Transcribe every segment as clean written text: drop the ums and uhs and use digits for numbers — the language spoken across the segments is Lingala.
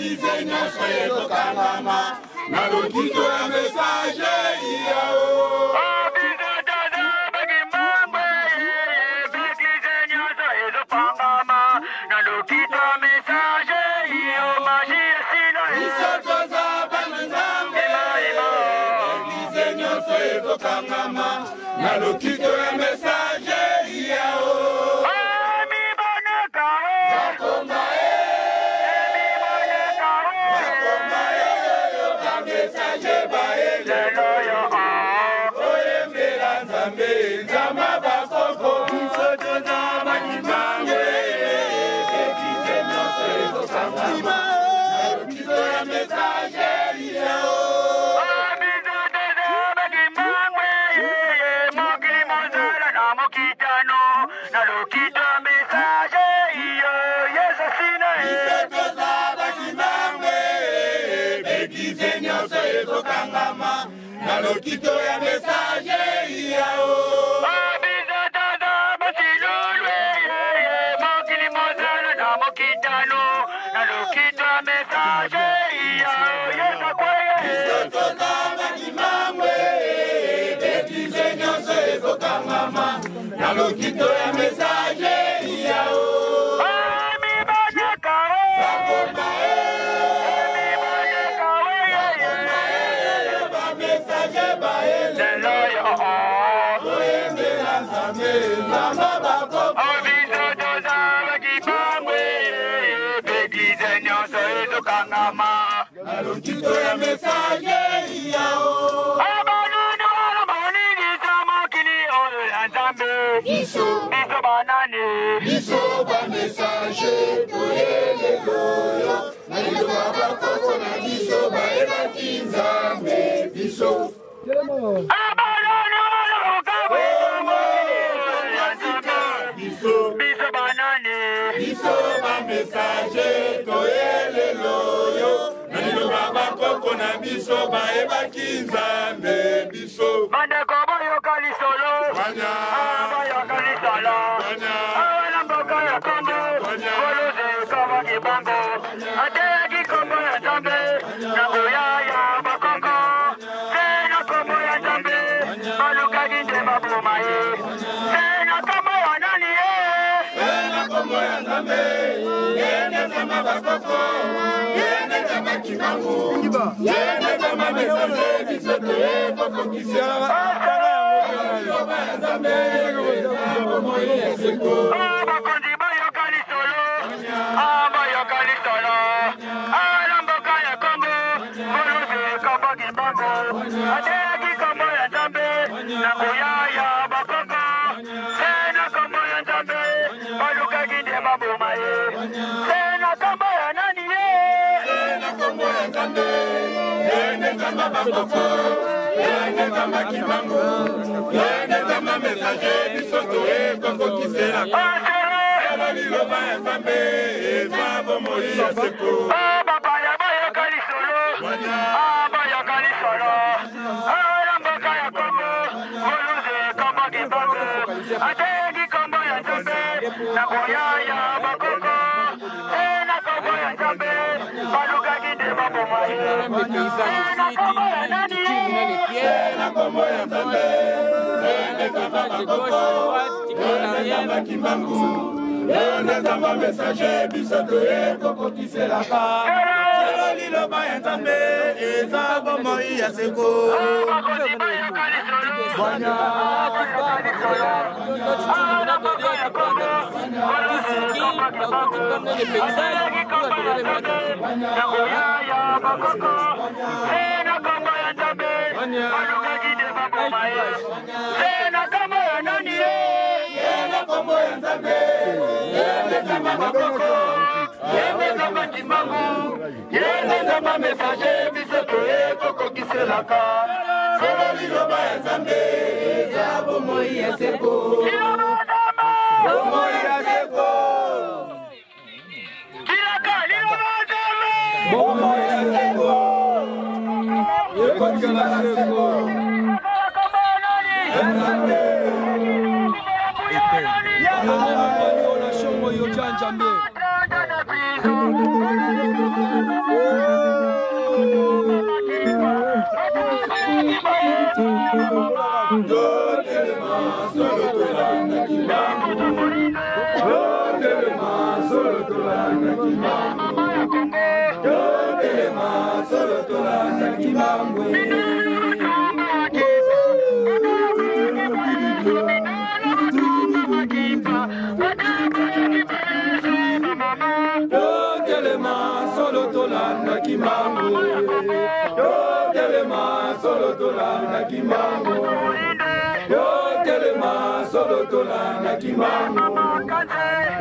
Eglize nyonso ezokangama na lokito ya message yao. Biso toza bana Nzambe, eglize nyonso ezokangama na lokito ya message yao. Bakomba e, bakomba e, ba message baelelo oyembela Nzambe, Nzambe bakoko, biso toza bakimange, eglize nyonso ezokangama na lokito ya message yao. Biso toza bakimbange, eglize nyonso ezokangama na lokito ya message yao. Biso toza bakimbange, eglize nyonso ezokangama na lokito ya message yao. Bakomba e, bakomba e, ba message baelelo oyembela Nzambe, Nzambe bakoko. Na lokito ya message yao. Biso banani, biso ba message toyelelo yo na liloba bakoko na biso bayebaki Nzambe biso. Biso biso banani, biso ba message toyelelo yo na liloba bakoko na biso bayebaki Nzambe biso. Bandeko boyoka lisolo, Banya. Boyoka lisolo, Banya. Awa na mboka ya Kongo, Banya. Bolozi ekomaki bongo, ateyaki kombo ya Nzambe na nguya ya bakoko, se na kombo ya Nzambe balukaki nde baboma ye, se na kombo ya nani ye? Na kombo ya Nzambe, yende Nzambe bakoko, yende Nzambe Kimbangu, yende Nzambe message, biso toye kokokisa liloba ya Nzambe eza bomoi ya seko. Bakonzi boyoka lisolo, boyoka lisolo, awa na mboka ya Kongo, Bolozi ekomaki bongo, ateyaki kombo ya Nzambe na nguya ya bakoko, se na kombo ya Nzambe balukaki nde baboma ye, se na kombo ya nani ye? Na kombo ya Nzambe, yende Nzambe bakoko, yende Nzambe Kimbangu, yende Nzambe message, biso toye kokokiselaka Asere liloba ya Nzambe eza bomoi ya seko. Bapaya boyoka lisolo, boyoka lisolo, awa na mboka ya Kongo, Bolozi ekomaki bongo, ateyaki kombo ya Nzambe na nguya ya bakoko, se na kombo ya Nzambe balukaki nde baboma ye, se na kombo ya nani ye? Na kombo ya Nzambe, yende Nzambe bakoko, yende Nzambe Kimbangu, yende Nzambe message, biso toye kokokiselaka selo liloba ya Nzambe eza bomoi ya seko. Bakonzi boyoka lisolo, boyoka lisolo, awa na mboka ya Kongo, Bolozi ekomaki bongo, ateyaki kombo ya Nzambe na nguya ya bakoko, se na kombo ya Nzambe balukaki nde baboma ye, se na kombo ya nani ye? Na kombo ya Nzambe, yende Nzambe bakoko, yende Nzambe Kimbangu, yende Nzambe message, biso toye kokokiselaka solo liloba ya Nzambe eza bomoi ya seko. Liloba Nzambe, Bomoi ya seko. Bilaka liloba Nzambe, Bomoi ya seko ekotikala seko. Bilaka kombo ya nani? Nzambe. Nguya ya nani? Yo na shongo yo janjambe. Tranda na prison. solo tolanda Kimbangu. Totelema solo tolanda Kimbangu. Totelema solo tolanda Kimbangu. Totelema solo tolanda Kimbangu.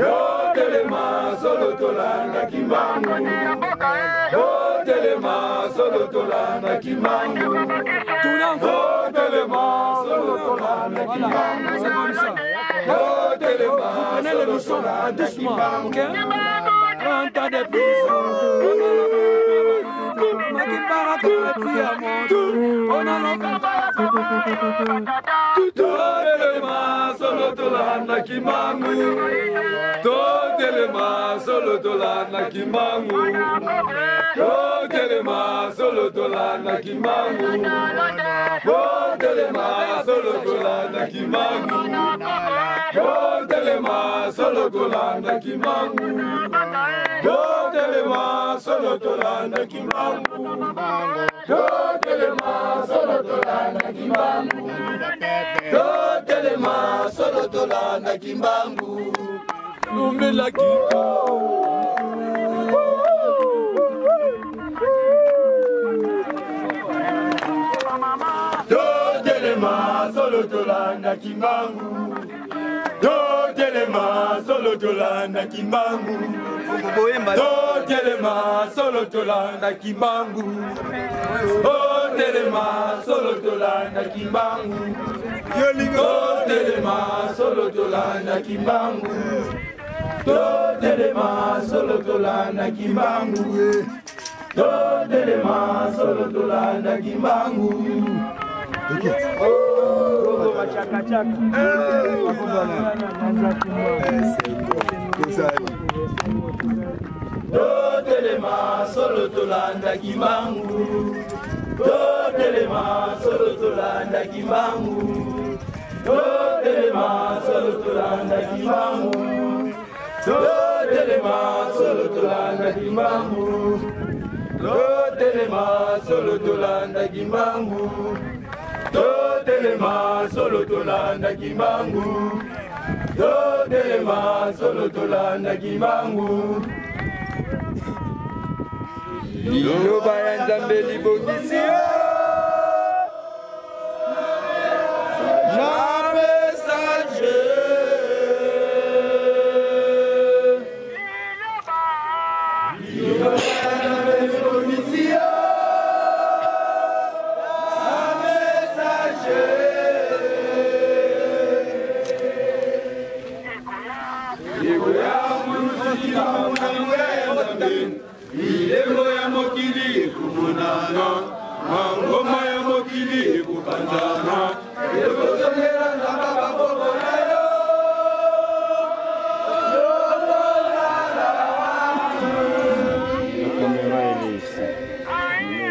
Totelema solo tolanda Kimbangu. Totelema solo tolanda Kimbangu. Totelema solo tolanda Kimbangu. C'est comme ça. Totelema Prenez le solo leçon tolanda doucement, Kimbangu. ok? Quand des prisons, Totelema solo tolanda Kimbangu. Totelema solo tolanda Kimbangu. Totelema solo tolanda Kimbangu. Totelema solo tolanda Kimbangu. Totelema solo tolanda Kimbangu. Totelema solo tolanda Kimbangu. Totelema solo tolanda Kimbangu. Totelema solo tolanda Kimbangu. Lumbila Kimbangu. Totelema solo tolanda Kimbangu. Totelema solo tolanda Kimbangu. Totelema solo tolanda Kimbangu. Totelema solo tolanda Kimbangu. Totelema solo tolanda Kimbangu. Totelema solo tolanda Kimbangu. Totelema solo tolanda Kimbangu. Totelema solo tolanda Kimbangu. Totelema solo tolanda Kimbangu. Totelema solo tolanda Kimbangu. Totelema solo tolanda Kimbangu. Totelema solo tolanda Kimbangu. Totelema solo tolanda Kimbangu. Totelema solo tolanda Kimbangu. Liloba ya Nzambe libongisi yo na message. Liloba ya Nzambe libongisi yo na message. Ekoya mulusi na nguya ya Nzambe. Bilembo ya mokili ekomonana, mangoma ya mokili ekopanzana. Ekozongela Nzambe bakoko na yo. La caméra, elle est ici.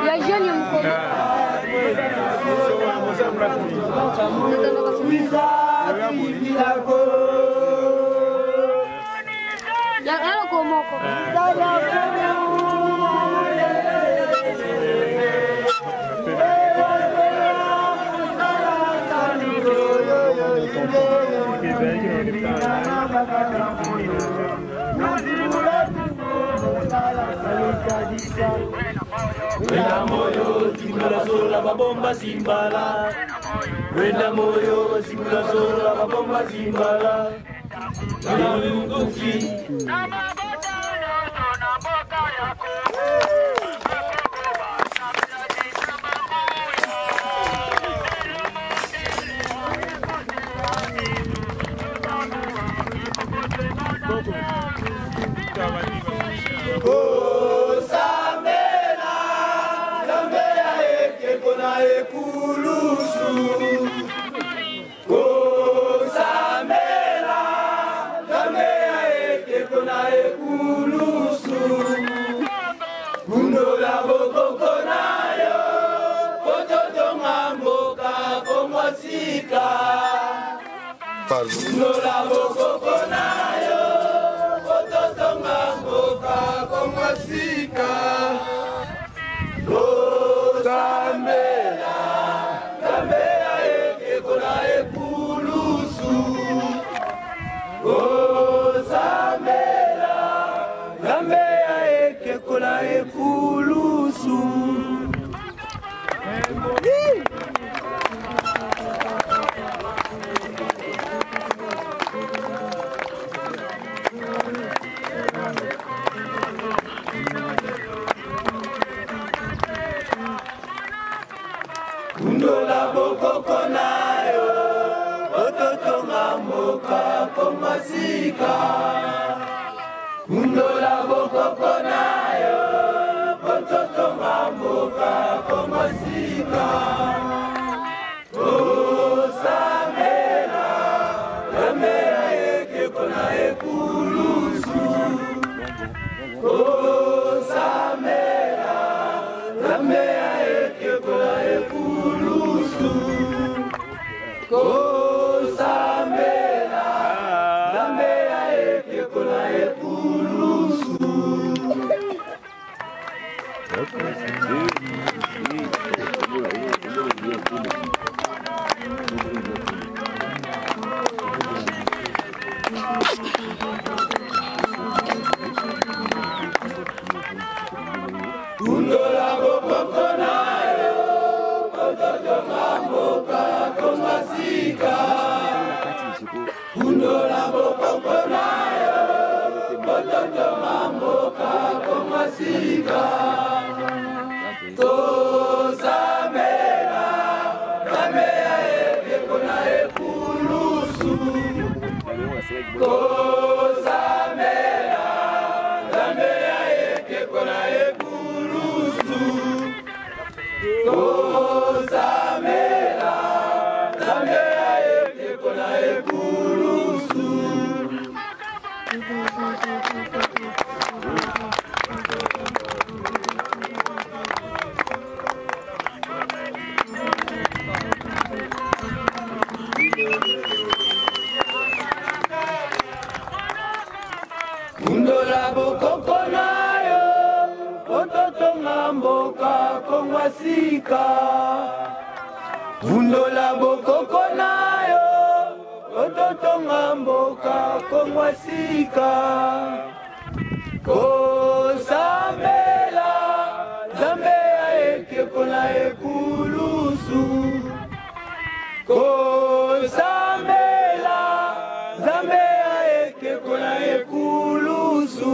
Ya jeune mkono. Ya eloko moko. Wenda moyo simbula sola babomba simbala. Wenda moyo simbula sola babomba simbala. Wenda sika. Kundola bokoko na yo po totonga mboka Kongo sika. Tosambela Nzambe ya ekeko na ekulusu. Kosambela Nzambe ya ekeko na ekulusu. Kundola bokoko na yo ototonga mboka Kongo sika. Kundola bokoko na yo ototonga mboka Kongo sika. Osambela Nzambe ya ekeko na ekulusu. Osambela Nzambe ya ekeko na ekulusu. Kosambela Nzambe ya ekeko na ekulusu. Kundola bokoko na yo ototonga mboka Kongo sika. Kundola bokoko na yo ototonga mboka Kongo sika. Tosambela Nzambe ya ekeko na ekulusu. Tosambela Nzambe ya ekeko na ekulusu. Tosambela Nzambe ya ekeko na ekulusu. Kundola bokoko na yo ototonga mboka Kongo sika. Vundola bokoko na yo ototonga mboka Kongo sika. Kosambela Nzambe ya ekeko na ekulusu. Kosambela Nzambe ya ekeko na ekulusu.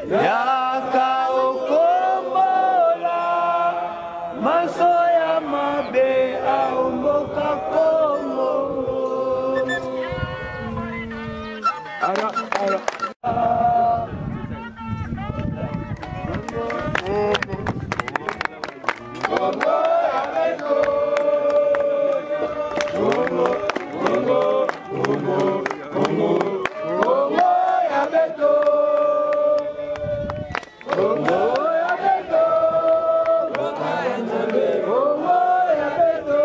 Yaka okombola maso ya mabe aomboka Kongo. Ara, ara. Kongo ya beto. Kongo, Kongo, Kongo, Kongo, Kongo ya beto. Kongo ya beto. Mboka ya Nzambe. Kongo ya beto.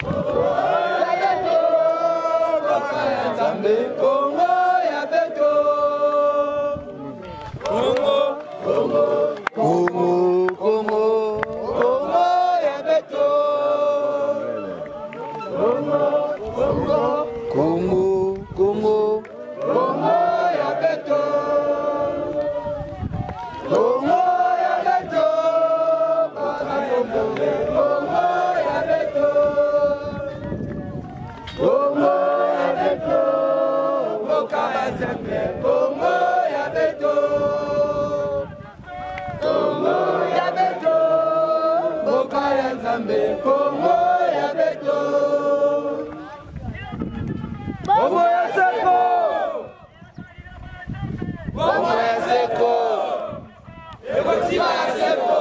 Kongo ya beto. Mboka ya Nzambe. Kongo ya beto. Kongo, Kongo, Kongo, Kongo, Kongo ya beto. Kongo, Kongo, Kongo, Kongo, Kongo ya beto. Kongo ya beto. Kongo ya beto. Kongo ya beto. Mboka ya Nzambe. Kongo ya beto. Kongo ya beto. Mboka ya Nzambe. Kongo ya beto. Kongo ya seko. Kongo ya seko. Ekotima ya seko.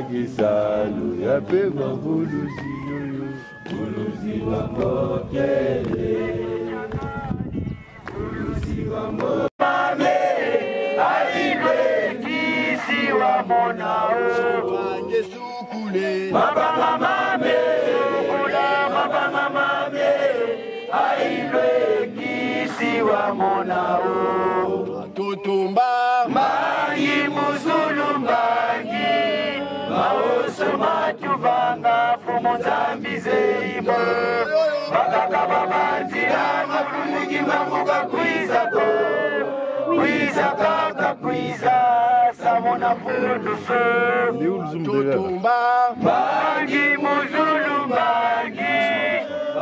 Kisalu ya pe mabuluzi yoyo buluzi wa mbokele buluzi wa mbokele aibwe kisi wa monao Bange sukule mabanga mame kula mabanga mame aibwe kisi wa monao Totomba Mbangi muzulu mbangi maoso matuvanga fumu nzambi zeimbo bakaka babanzila mafumuki mamuka kwizako kwiza kaka kwiza samona funduso Totomba mbangi muzulu mbangi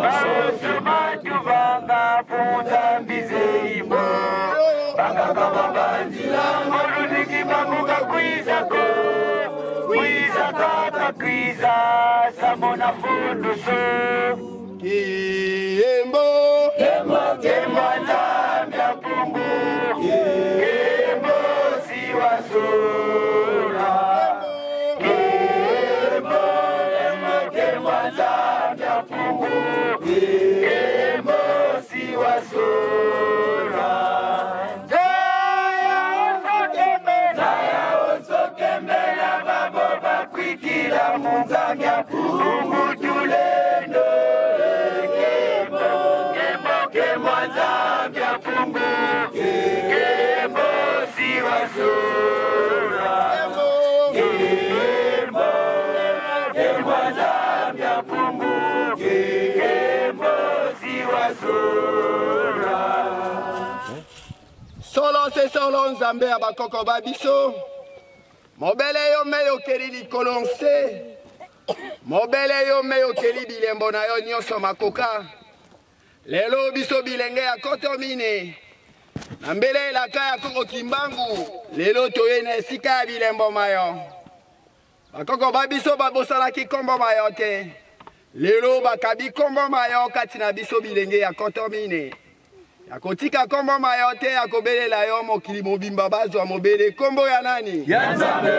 maoso matuvanga fumu nzambi zeimbo bakaka babanzila moluniki mamuka kwizako kwiza kaka kwiza samona funduso Kembo kembo kembo nzambi ya mpungu kembo siwasula kembo kembo kembo nzambi ya mpungu kembo siwasula Jaya osokembela babo bakwikila munzambi ya mpungu tulendo kembo kembo kembo nzambi ya mpungu kembo siwasula kembo kembo nzambi ya mpungu kembo siwasula Solo se solo nzambe ya bakoko ba biso mobele yo me okeli likolo nse mobele yo me okeli bilembo na yo nyonso makoka lelo biso bilenge ya koto mine na mbele elaka ya koko Kimbangu lelo toye na esika ya bilembo mayo bakoko ba biso babosanaki nkombo mayo te lelo bakabi nkombo mayo kati na biso bilenge ya koto mine ya kotika nkombo mayo te ya kobelela yo mokili mobimba bazwa mobele nkombo ya nani ya nzambe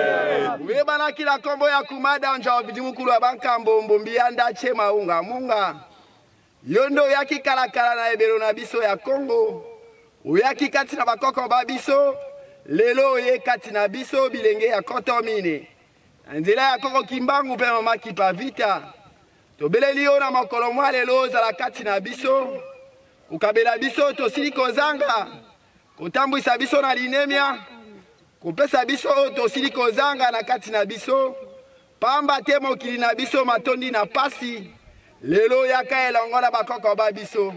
oyebanaki na nkombo ya kumada nja mukulu ya bankambo mbombi ya ndache maunga munga yo nde oyaki kalakala na ebelo na biso ya Kongo oyaki kati na bakoko ba biso lelo oye kati na biso bilenge ya koto mine na nzela ya koko Kimbangu mpe mama Kipavita tobeleli yo na mokolo mwa lelo ozala kati na biso kokabela biso tosili kozanga kotambwisa biso na linemia kopesa biso oyo tosili kozanga na kati na biso pamba te mokili na biso matondi na pasi lelo yaka elongo na bakoko ba biso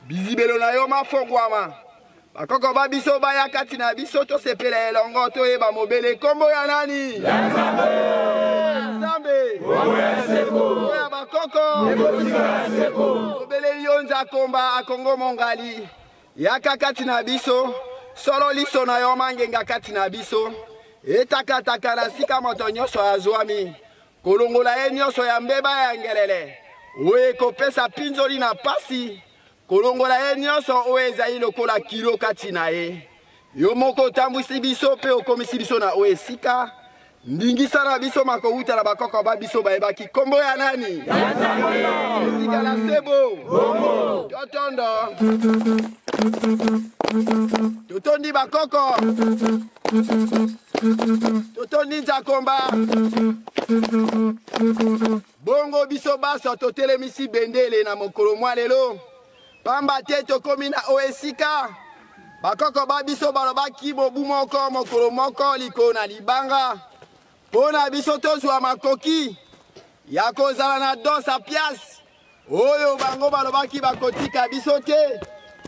bizibelo na yo mafongwama bakoko ba biso baya kati na biso tosepela elongo toyeba mobele nkombo ya nani nzambe nkombo ya bakoko tobeleli yo nzakomba akongo mongali yaka kati na biso solo liso na yo mangenga kati na biso etakataka na sika moto nyonso azwami kolongola ye nyonso ya mbeba ya ngelele oyo ekopesa pinzoli na pasi kolongola ye nyonso oyo ezali lokola kilo kati na ye yo moko otambwisi biso mpe okomisi biso na oyo esika ndingisa na biso makowuta na bakoko ba biso bayebaki nkombo ya nani etikala sebo totondo totondi bakoko totondi nzakomba bongo biso baso totelemisi bendele na mokolo mwa lelo pamba te tokomi na oyo esika bakoko ba biso balobaki bobu moko mokolo moko likolo na libanga mpo na biso tozwa makoki ya kozala na dosa piase oyo bango balobaki bakotika biso te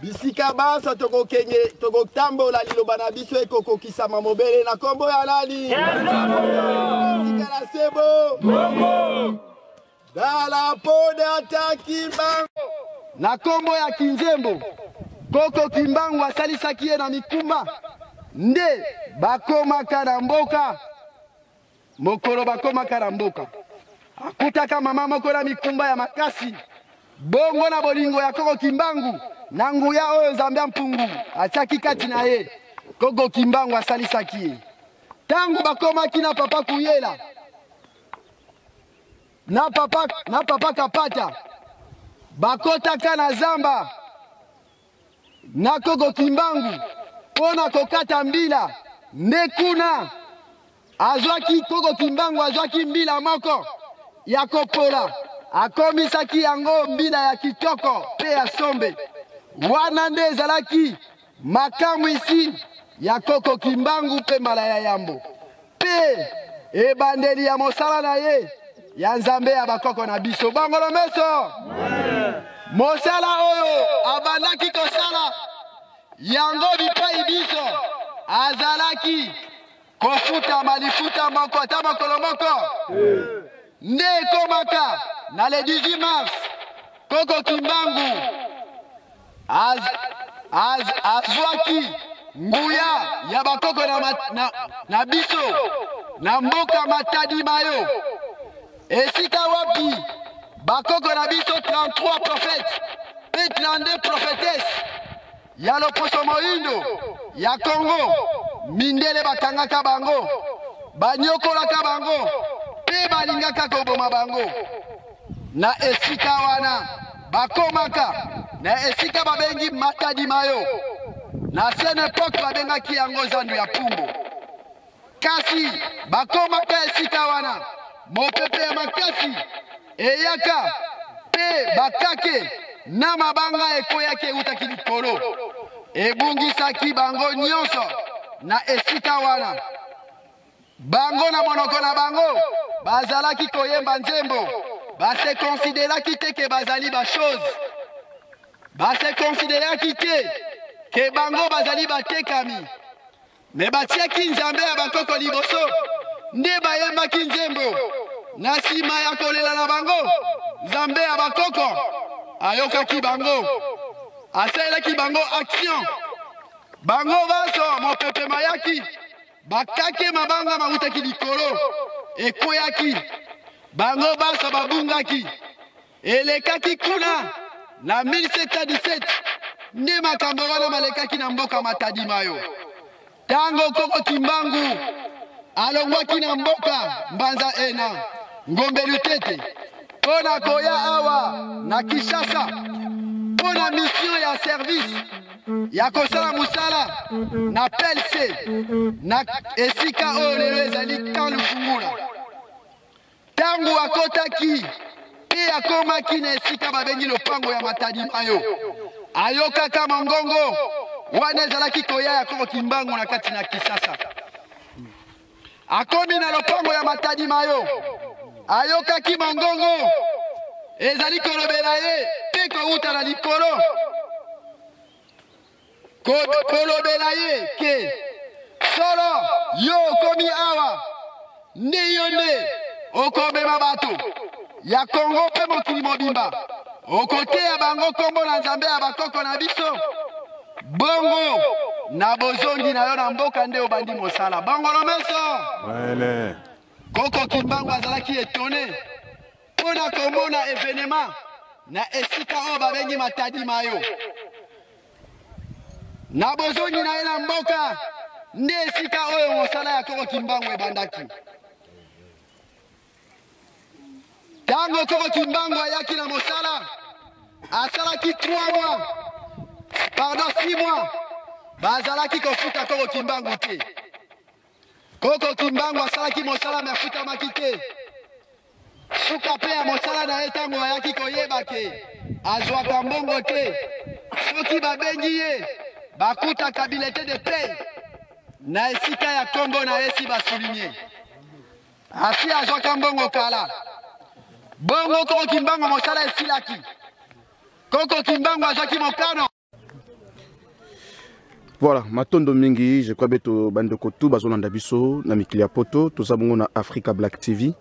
bisika baso tokokenge tokotambola liloba na biso ekokokisama mobele na nkombo ya nani etikala sebo dala poda Kimbangu na nkombo ya Kinzembo koko Kimbangu asalisaki ye na mikumba nde bakomaka na mboka mokolo bakomaka na mboka akutaka mama moko na mikumba ya makasi bongo na bolingo ya koko Kimbangu na nguya oyo nzambe ya mpungu atiaki kati na ye koko Kimbangu asalisaki ye ntango bakomaki na papa Kuyela Na papa, na papa Kapata bakotaka na zamba na koko Kimbangu mpo na kokata mbila, nde kuna azwaki koko Kimbangu azwaki mbila moko ya kopola, akomisaki yango mbila ya kitoko mpe ya sombe. Wana nde ezalaki makamwisi ya koko Kimbangu mpe mbala ya yambo mpe ebandeli ya mosala na ye ya Nzambe ya bakoko na biso. Bongolo meso, mosala oyo abandaki kosala yango bipai biso azalaki kofutama lifuta moko ata mokolo moko nde ekomaka na le 18 mars koko Kimbangu Az, az, azwaki nguya ya bakoko na, na, na biso na mboka Matadi Mayo, esika wapi bakoko na biso 33 prophètes mpe 32 prophétesses ya loposo moindo ya Congo, mindele bakangaka bango, banyokolaka bango mpe balingaka koboma bango. Na esika wana bakomaka na esika babengi Matadi Mayo. Na ancienne epoque babengaki yango zandu ya Pumbo. Kasi bakomaka esika wana, mopepe ya makasi eyaka mpe bakake na mabanga ekweyaki eutaki likolo, ebungisaki bango nyonso na esika wana. Bango na monoko na bango bazalaki koyemba nzembo, ba se consideraki te ke bazali ba chose, ba se consideraki te ke bango bazali batekami, me batiaki Nzambe ya bakoko liboso, nde bayembaki nzembo. Na nsima ya kolela na bango, Nzambe ya bakoko ayokaki bango, asalelaki bango action. Bango banso mopepe mayaki, bakake mabanga mawutaki likolo ekweyaki, bango banso babungaki. Elekaki kuna na 1717 nde makambo wana malekaki na mboka Matadi Mayo. Tango koko Kimbangu alongwaki na mboka Mbanza ena Ngombe Lutete mpo na koya awa na Kinshasa mpo na mission ya service ya kosala mosala na PLC na esika oyo lelo ezali Camp Lufungula. Ntango akotaki mpe akomaki na esika babengi lopango ya Matadi Mayo, ayokaka mongongo wana ezalaki koya ya koko Kimbangu na kati na Kisasa. Akomi na lopango ya Matadi Mayo, ayokaki mongongo ezali kolobela ye mpe kowuta na likolo, kolobela ye ke solo yo okomi awa nde yo nde okomema bato ya Kongo mpe mokili mobimba, okoteya bango nkombo na Nzambe ya bakoko na biso. Bongo na bozongi na yo na mboka nde obandi mosala. Bongolo meso. Koko Kimbangu azalaki etone mpo na komona evenema na esika oyo babengi Matadi Mayo. Na bozongi na ye na mboka nde esika oyo mosala ya Koko Kimbangu ebandaki. Tango Koko Kimbangu ayaki na mosala, asalaki 3 mois, pardon 6 mois, bazalaki kofuta Koko Kimbangu te. Koko Kimbangu asalaki mosala me afutamaki te. Suka mpe ya mosala na ye, ntango ayaki koyeba ke azwaka mbongo te, soki babengi ye bakutaka bulletin de paie na esika ya kombo na ye si basouligne asi azwaka mbongo kala. Bongo Koko Kimbangu mosala esilaki, Koko Kimbangu azwaki mokano. Voilà, matondo mingi, je crois beto bandeko tout bazolanda biso na mikili ya poto, toza bongo na Africa Black TV.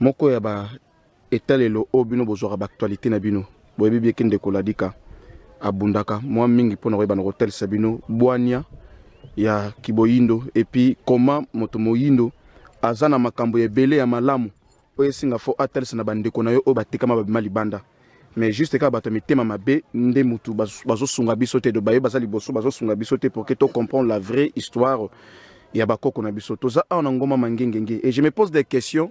Moko ya ba etalelo oyo bino bozwaka ba actualité na bino. Boyebi bien ke ndeko Ladika abundaka mwa mingi mpona koyeba na kotalisa bino bwania ya kiboyindo et puis comment moto moyindo aza na makambo ebele ya malamu oyo esinga fo atalisa na bandeko na yo oyo batekama babima libanda. Mais juste kaka bato ya mitema mabe nde mutu bazosunga biso te, do baye baza liboso bazosunga biso te pour que to comprendre la vraie histoire ya bakoko na biso. Toza awa na ngoma mangengenge et je me pose des questions.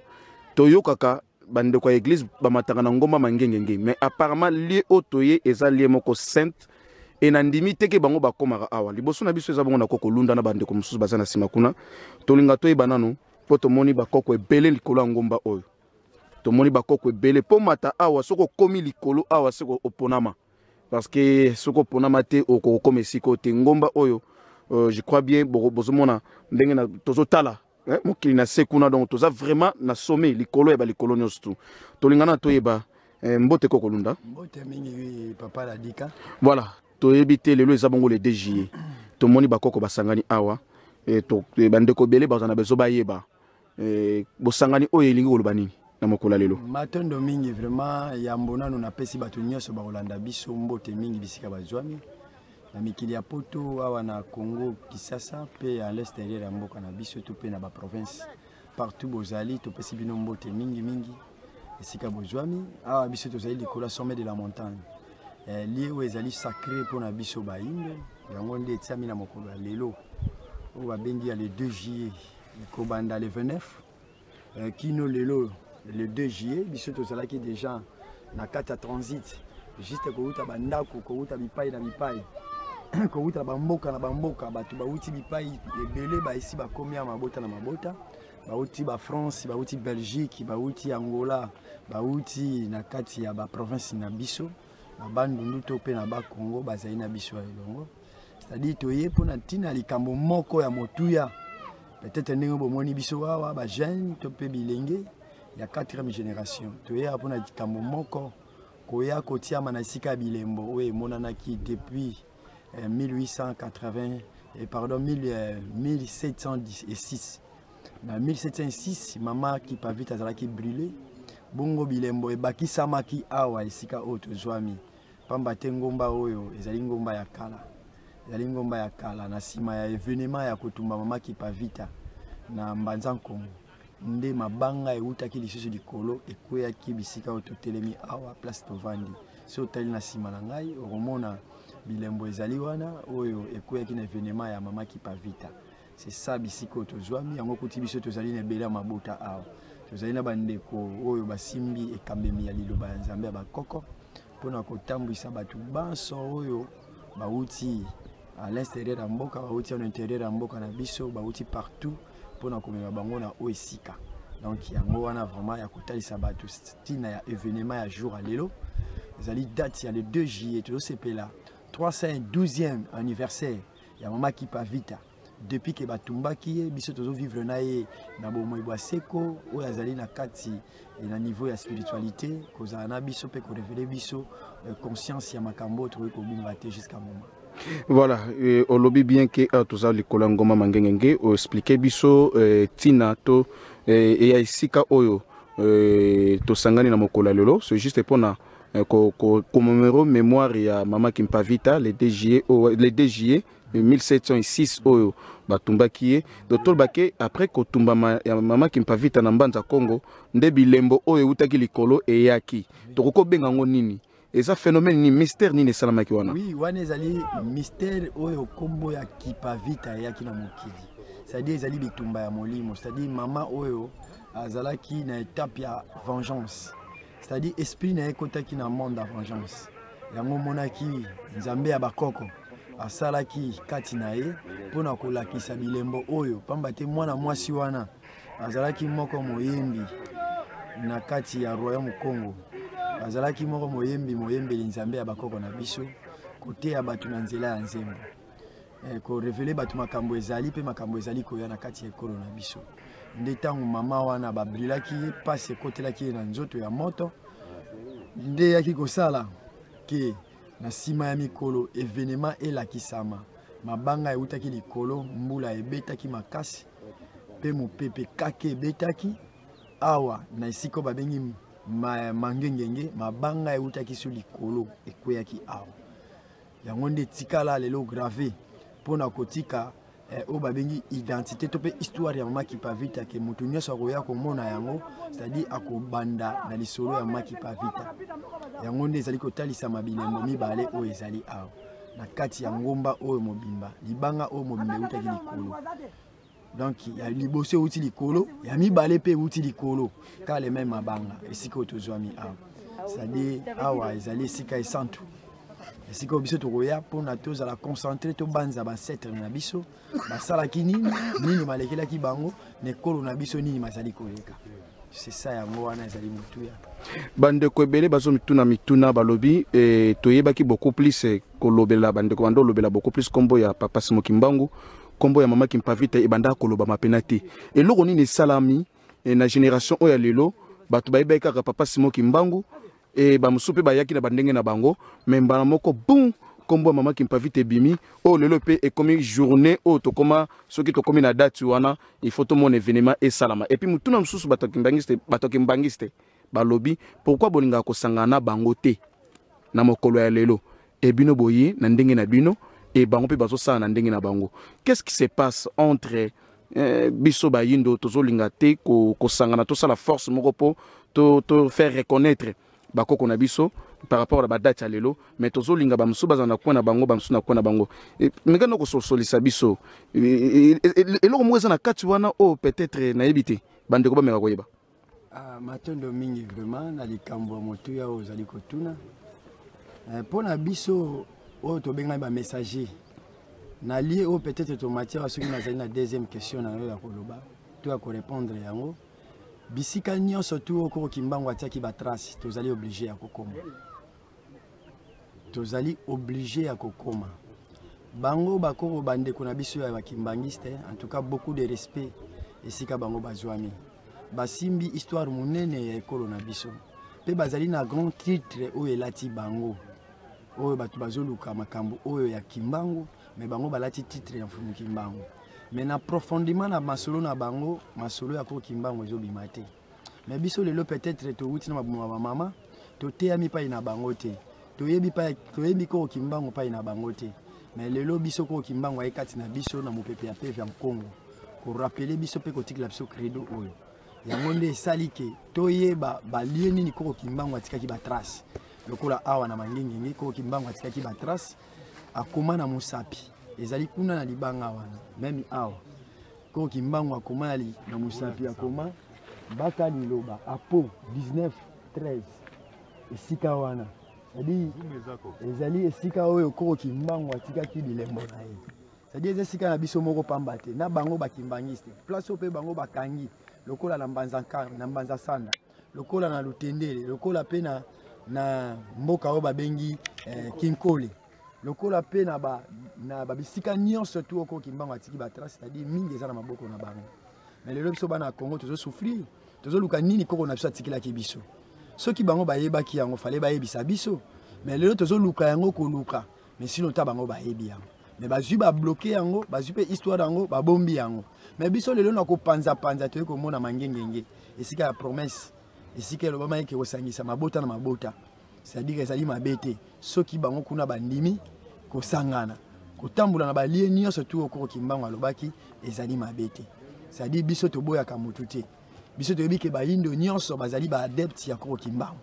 Toyokaka Bandeko ya église bamataka na ngomba Mangengenge, mais apparemment lieu oyo toye eza lieu moko sainte e nandimi te ke bango bakomaka awa. Liboso na biso eza bongo na koko Lunda na bandeko mosusu baza na nsima kuna. Tolinga toyeba nanu, mpo tomoni bakoko ebele likolo ya ngomba oyo. Tomoni bakoko ebele mpo mata awa. Soki okomi likolo awa, soki oponama, parce que soki oponama te, okokoma esika oyo te. Ngomba oyo, je crois bien bozomona ndenge tozotala mokili na se kuna. Donc toza vraiment na sommet, likolo ya balikolo nyonso. Tu tolingana toyeba. Mbote koko Lunda. Mbote mingi, papa Ladika. Voilà, toyebi te, lelo eza bongo le 2 juillet, tomoni bakoko basangani awa. Bandeko ebele baza na bezo bayeba bosangani oyo elingi koloba nini na mokolo ya lelo. Matondo mingi vraiment. Yambo nanu napesi bato nyonso bakolanda biso mbote mingi bisika bazwami na mikili ya poto, awa na Congo Kisasa mpe à l'extérieur ya mboka na biso to mpe na baprovince partout bozali. Topesi bino mbote mingi mingi esika bozwami. Awa biso tozali likolo ya sommet de la montagne, lieu oyo ezali sacré mpona biso bayindo. Yango nde etiami na mokolo ya lelo oyo babengi ya le 2 juillet. Ekobanda le 29 kino lelo le 2 juillet. Biso tozalaki déjà na kati ya transit, juste kowuta bandako, kowuta bipai na bipai, kowuta bamboka na bamboka. Bato bawuti bipai ebele, baesi bakomi ya mabota na mabota. Bauti bafrance, bauti Belgique, bauti Angola, bauti na kati ya baprovince na biso na Bandundu to mpe na Bakongo, bazali na biso ya elongo. C'est-à-dire toye mpona ntina likambo moko ya motuya. Peut-être ndenge bomoni biso awa, bajeune to mpe bilenge ya 4e génération, toyaka mpona likambo moko: koya kotiama na esika ya bilembo oyo emonanaki depuis 1880, pardon, 1706. Na 1706, mama Kipavita azalaki brûlé. Bongo bilembo ebakisamaki awa esika oyo tozwami, pamba te ngomba oyo ezali ngomba ya kala, ezali ngomba ya kala. Na nsima ya événement ya kotumba mama Kipavita na Mbanza Nkongo, nde mabanga eutaki lisusu likolo, ekweyaki bisika oyo totelemi awa, place tovandi. So otali na nsima na ngai, okomona bilembo ezali wana oyo ekweyaki na événement ya mama Kipavita. C'est ça bisika oyo tozwami yango. Kuti biso tozali na ebele ya mabota awa. Tozali na bandeko oyo basimbi ekambemi ya liloba ya Nzambe ya bakoko mpona kotambwisa bato banso oyo bauti à l'extérieur ya mboka, bauti en intérieur ya mboka na biso, bauti partout, mpona komema bango na oyo esika. Donc yango wana vraiment ya kotalisa bato ntina ya événement ya jour ya lelo. Ezali date ya le 2 juillet, tozosepela 312e anniversaire ya mama Kipavita. Depuis ke batumbaki ye, biso tozovivre na ye na bomoi bwa seko oyo azali na kati na niveau ya spiritualité, kozala na biso mpe korévéler biso conscience ya makambo oyo tokoki kobunga te jusqu'à moment. Voilà, olobi bien ke awa toza likolo ya ngomba Mangengenge. Oexpliquer biso ntina to eya esika oyo tosangani na mokolo ya lelo. C'est juste mpona commémorer mémoire ya mama Kimpavita le 2 juillet, le 2 juillet 1706 oyo batumbaki ye. Donc tolobake après kotumbama ya mama Kimpavita na Mbanza Congo, nde bilembo oyo eutaki likolo eyaki. Tokoki kobenga yango nini? Eza phénomène nini? Mystère nini esalamaki wana? Oui, wana ezali mystère oyo nkombo ya Kipavita eyaki na mokili. C'est-à-dire ezali bitumba ya molimo. C'est-à-dire mama oyo azalaki na étape ya vengeance, c'est-à-dire esprit na ye ekotaki na monde ya vengeance. Yango omonaki Nzambe ya bakoko asalaki kati na ye mpona kolakisa bilembo oyo, pamba te mwana mwasi wana azalaki moko moyembi na kati ya royaume Congo. Azalaki moko moyembi, moyembeli Nzambe ya bakoko na biso, koteya bato na nzela ya nzembo, korévéler bato makambo ezali mpe makambo ezali koya na kati ya ekolo na biso. Nde ntango mama wana babrûlaki ye, mpasi ekotelaki ye na nzoto ya moto, nde eyaki kosala ke na nsima ya mikolo événement elakisama. Mabanga eutaki likolo, mbula ebetaki makasi mpe mopepe kake ebetaki awa na esika oyo babengi Mangengenge. Mabanga eutaki so likolo, ekweyaki awa. Yango nde etikala lelo gravé mpona kotika oyo babengi identité to mpe histoire ya mama Kipavita, ke moto nyonso akoya komona yango, c'est-à-dire akobanda na lisolo ya mama Kipavita. Yango nde ezali kotalisama bilembo mibale oyo ezali awa na kati ya ngomba oyo mobimba. Libanga oyo mobimba eutaki likolo. Donc ya liboso euti likolo, ya mibale mpe euti likolo, kaka le même mabanga esika oyo tozwami awa. C'est-à-dire awa ezali esika esantu, esika oyo biso tokoya mpona tozala concentré, tobanza bancetre na biso basalaki nini, nini malekelaki bango na ekolo na biso, nini mazali koleka. C'est ça, yango wana ezali motuya. Bandeko ebele bazomituna mituna, balobi toyebaki beaucoup plus kolobela bandeko bando olobela beaucoup plus kombo ya papa Simon Kimbangu, kombo ya mama Kimpavita ebanda kolobama pena te. Eloko nini esalami na génération oyo ya lelo bato bayebaki kaka papa Simon Kimbangu e bamosusu mpe bayaki na bandenge na bango, me mbala moko bum kombo ya mama Kimpavita ebimi. Oyo lelo mpe ekomi journée oyo tokoma, soki tokomi na date wana, il faut tomona événement esalama. Et puis motuna mosusu, bato ya kimbangiste balobi pourquoi bolingaka kosangana na bango te na mokolo ya lelo e bino boye na ndenge na bino e bango mpe bazosala na ndenge na bango? Qu'est-ce qui se passe entre biso bayindo tozolinga te kosangana, tosala force moko mpo to faire reconnaître bakoko na biso par rapport à badate ya lelo, mais tozolinga bamosusu bazala na coin na bango, bamosusu na coin na bango? Meka na kososolisa biso eloko moko eza na kati wana oyo peut-être nayebi te, bandeko bameka koyeba. Ah, matondo mingi vraiment na likambo ya motuya oyo ozali kotuna. Mpo na biso oyo tobengami bamessager na lie oyo, peut-être tomatière soki nazali na deuxième question na yo ya koloba to ya korépondre yango, bisika nyonso tu oyo koko Kimbangu atiaki batrace, tozali obligé ya kokoma, tozali obligé ya kokoma. Bango bakoko, bandeko na biso ya bakimbangiste, en tout cas beaucoup de respect esika bango bazwami, basimbi histoire monene ya ekolo na biso mpe bazali na grand titre oyo elati bango, oyo bato bazoluka makambo oyo ya Kimbangu, me bango balati titre ya Mfumu Kimbangu. Mais na profondément na masolo na bango, masolo ya koko Kimbangu ezobima te. Mais biso lelo peut-être towuti na mabuma ya bamama, toteyami pai na bango te, toyebi toyebi koko Kimbangu pai na bango te. Mais lelo biso koko Kimbangu aye kati na biso na mopepe ya peve ya Nkongo korappeler biso mpe kotikela biso credo oyo. Yango nde esali ke toyeba balie nini koko Kimbangu atikaki batrace. Lokola awa na Mangengenge, koko Kimbangu atikaki batrace, akoma na mosapi, ezali kuna na libanga wana. Même awa koko Kimbangu akoma na mosapi, akoma baka liloba apo 19 13 esika wana. C'est-à-dire ezali esika oyo koko Kimbangu atikaki bilembo na ye. C'est-à-dire eza esika na biso moko pamba te na bango bakimbangiste, place oyo mpe bango bakangi lokola na Mbanza, na Mbanza Sanda, lokola na Lutendele, lokola mpe na mboka oyo babengi Kinkole, lokola mpe na babisika nyonso tu oyo Kimbangu atiki batrace. C'est-à-dire mingi eza na maboko na bango. Mais lelo biso bana ya Congo tozosouffrir, tozoluka nini koko na biso atikelaki biso. Soki bango bayebaki yango, fale bayebisa biso. Mais lelo tozoluka yango koluka, mais sino ta bango bayebi yango, mais bazwi babloquer yango, bazwi mpe histoire yango, babombi yango. Mais biso lelo na kopanzapanza toyei komona Mangengenge, esika ya promesse, esika elobama eke kosangisa mabota na mabota. C'est-à-dire ezali mabe te soki bango kuna bandimi kosangana, kotambola na balie nyonso tu oyo koko Kimbangu alobaki, ezali mabe te. C'est-à-dire biso toboyaka motu te, biso toyebi ke bayindo nyonso bazali baadepte ya koko Kimbangu.